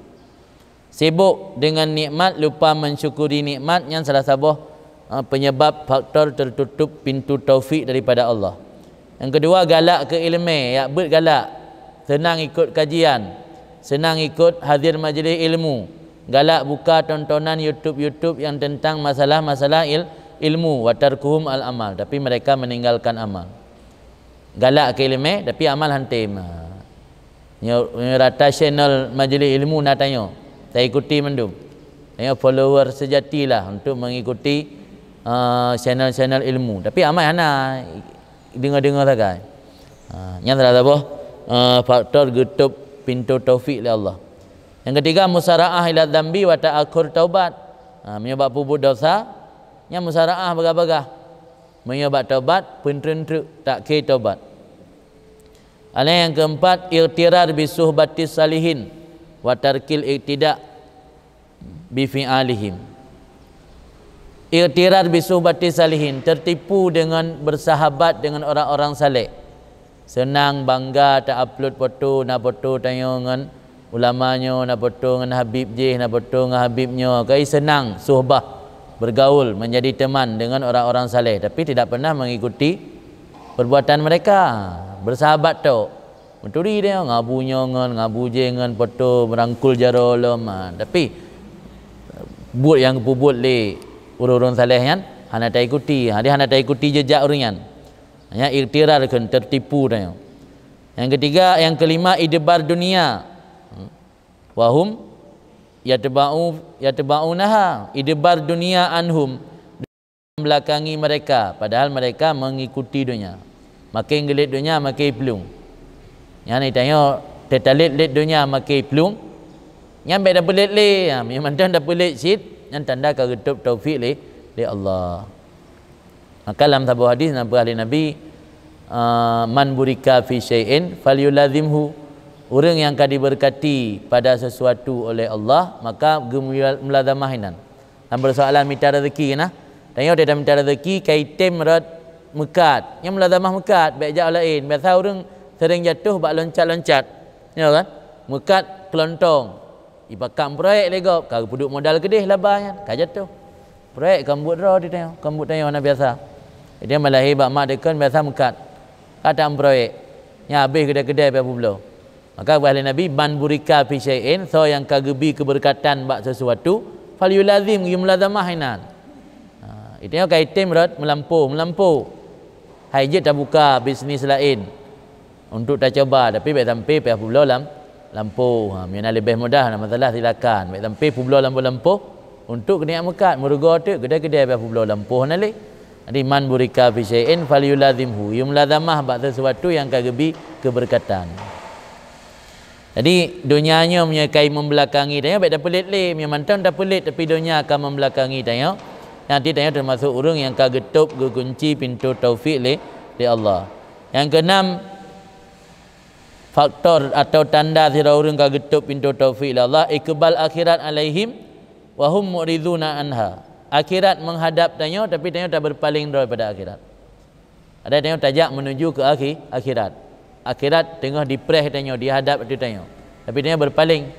Sibuk dengan nikmat lupa mensyukuri nikmat nyan salah saboh, eh, penyebab faktor tertutup pintu taufik daripada Allah. Yang kedua, galak keu iéleumé, yak beuet galak. Seunang ikot kajian, seunang ikot hadir majlis ilmu, galak buka tontonan YouTube-YouTube yang tentang masalah-masalah il-, ilmu, wa tarkuhum al amal, tapi mereka meninggalkan amal. Galak keu iéleumé, tapi amal han tem. Nyoe, nyoe rata channel majlis ilmu na tanyoe, taikuti mandum. Tanyoe follower sejati lah untuk mengikuti, eh, channel-channel ilmu. Tapi amal hana, deungoe-deungoe sagai. Ha, nyan salah saboh, eh, faktor geutôb pintu taufik lé Allah. Yang ketiga, musara'ah ila dzambi wa ta'akhur taubat. Ha, meunyoe bak peubuet dosa, nyan musara'ah bagah-bagah. Meunyoe bak taubat, peuntreueng-treueng, takhé taubat. Aleh yang keempat, ightirar bi suhbatis salihin wa tarkil iqtida bi fi'alihim. Ightirar bi suhbatis salihin, tertipu dengan bersahabat dengan orang-orang saleh. Seunang, bangga, ta-upload foto, na foto tanyoe ngon ulama nyoe, na foto ngon habib jih, na foto ngon habib nyoe. Kai seunang suhbah, bergaul, menjadi teman dengan orang-orang saleh, tapi tidak pernah mengikuti perbuatan mereka. Bersahabat tok. Meuturi tanyoe, ngabu nyoe ngon, ngabu jih ngon, foto, merangkul jaroe lom. Ha, tapi buet nyang geupeubuet lé ureuëng-ureuëng saleh nyan hana taikuti. Ha, jadi hana taikuti jejak ureuëng nyan. Hanya ightirar kheun, tertipu tanyoe. Yang ketiga, yang kelima, idbar dunia. Wahum yatba'u, yatba'unaha. Idbar dunia anhum, belakangi mereka, padahal mereka mengikuti dunia. Makin geulet dunia, makin plueng. Nyan tanyoe teutalét-lét dunia makin plueng. Nyan bék dapeulet lé. Ha, meunyoe mantong dapeulet cit, nyan tanda ka geutôb taufik lé, lé Allah. Maka lam saboh hadis na peugah lé Nabi, ah, "Man burika fi syai'in falyulazimhu." Ureuëng nyang ka dibeureukaté pada sesuatu oleh Allah, maka geumulazamah inan. Lam peusoalan mita rezeki kan, tanyoe taminta rezeki ka item rot meukat. Nyang mulazamah meukat, bék jak laén. Biasa ureuëng sering jatuh bak loncat-loncat. Ya kan? Meukat keulontong. Ipakat proyek lé gob, ka geupeuduek modal keudeh laba nyan, ka jatuh. Proyek ka buet droe di tanyoe, ka buet tanyoe hana biasa. Jadi malahé bak mak dikon biasa meukat. Ka ta proyek. Nya habéh keudeh-keudeh pih publoe. Maka geupeugah lé Nabi, "Man burika fi syai'in," soe nyang ka geubi keubeureukateun bak sesuatu, "falyulazim," geumulazamah inan. Ha, itu nyoe ka item rot meulampu, meulampu. Hai jeuet tabuka bisnis laén untuk tacoba, tapi bék sampai pih publoe lam lampu. Ha, meunyoe na leubeh mudah, na masalah silakan. Bék sampai publoe lam lampu untuk keuneuk meukat, meurugoe teuk, keudeh-keudeh pih publoe lampu hana lé. Jadi, "Man burika fi syai'in falyulazimhu," geumulazamah bak sesuatu nyang ka geubi keubeureukateun. Jadi, donya nyoe meunyoe ka imeubelakangi tanyoe, bék tapeulet lé. Meunyoe mantong tapeulet, tapi donya ka meubelakangi tanyoe, nanti tanyoe teumasuk ureuëng nyang ka geutôb geugunci pintoe taufik lé, lé Allah. Nyang keunam, faktor atau tanda sidroe ureuëng ka geutôb pintoe taufik lé Allah, iqbal akhirat alaihim wa hum mu'riduna anha. Akhirat meuhadab tanyoe, tapi tanyoe tabeurpaléng droe daripada akhirat. Ada tanyoe tajak meunuju keu akhi-, akhirat. Akhirat teungoh dipreh tanyoe, dihadab ateueh tanyoe. Tapi tanyoe beurpaléng.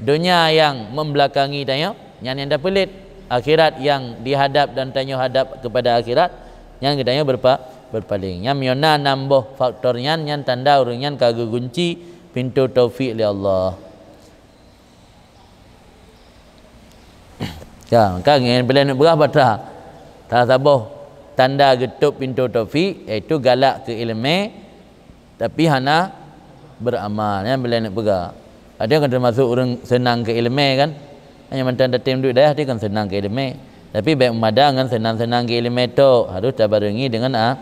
Donya nyang meubelakangi tanyoe, nyan nyang tapeulet. Akhirat nyang dihadab dan tanyoe hadab keupada akhirat, nyan geutanyoe beurpa-, beurpaléng. Nyan meunyoe na nam boh faktor nyan, nyan tanda ureuëng nyan ka geugunci pintoe taufik lé Allah. Ya, maka ngon peureulée neupeugah bak droe. Salah saboh tanda geutôb pintoe taufik, yaitu galak keu iéleumé, tapi hana beuramal. Nyan peureulée neupeugah. Ada kan teumasuk ureuëng seunang keu iéleumé kan? Hanya mantong tatem duek dayah, dia kan seunang keu iéleumé. Tapi bék meumada ngon seunang-seunang keu iéleumé tok, harôh tabarengi deungon a-,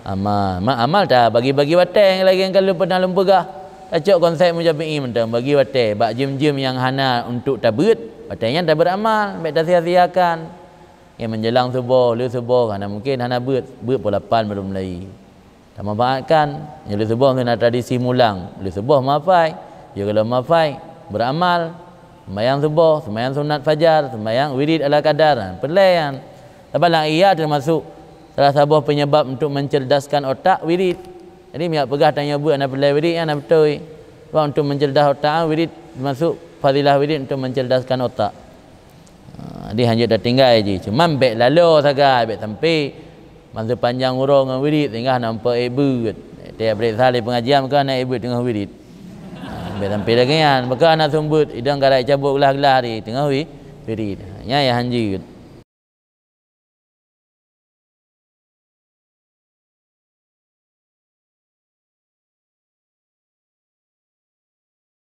amal. Mak amal tabagi-bagi watée lagée nyang ka lôn pernah lôn peugah. Tacok konsep mujami'i mantong bagi watée bak jeuem-jeuem nyang hana untuk tabeuet, watée nyan tabeuramal, bék tasia-siakan. Ya, menjelang suboh, lheueh suboh hana mungken hana beuet, beuet pukul lapan baru mulai. Tamanfaatkan, nyoe lheueh suboh keunan tradisi mulang, lheueh suboh mafai, ya kalau mafai, beuramal, sembahyang suboh, sembahyang sunat fajar, sembahyang wirid ala kadar, ha, peureulée nyan. Sabab lam ihya teumasuk salah saboh penyebab untuk mencerdaskan otak wirid. Jadi, meunyoe peugah tanyoe beuet hana peureulée wirid, nyan hana beutôi. Sebab untuk mencerdas otak, wirid teumasuk fadilah wirid untuk mencerdaskan otak. Ha, jadi hanjeuet tatinggai jih. Cuma bék laloe sagai, bék sampai masa panjang uroe ngon wirid sehingga hana meupeue ék beuet. Tiep bret salah pengajian meuka hana ék beuet teungoh wirid. Ha, bék sampai lagée nyan. Meuka hana seumeubeuet, idong garai cabot glah-glah di teungoh wi-, wirid. Nyan nyang hanjeuet.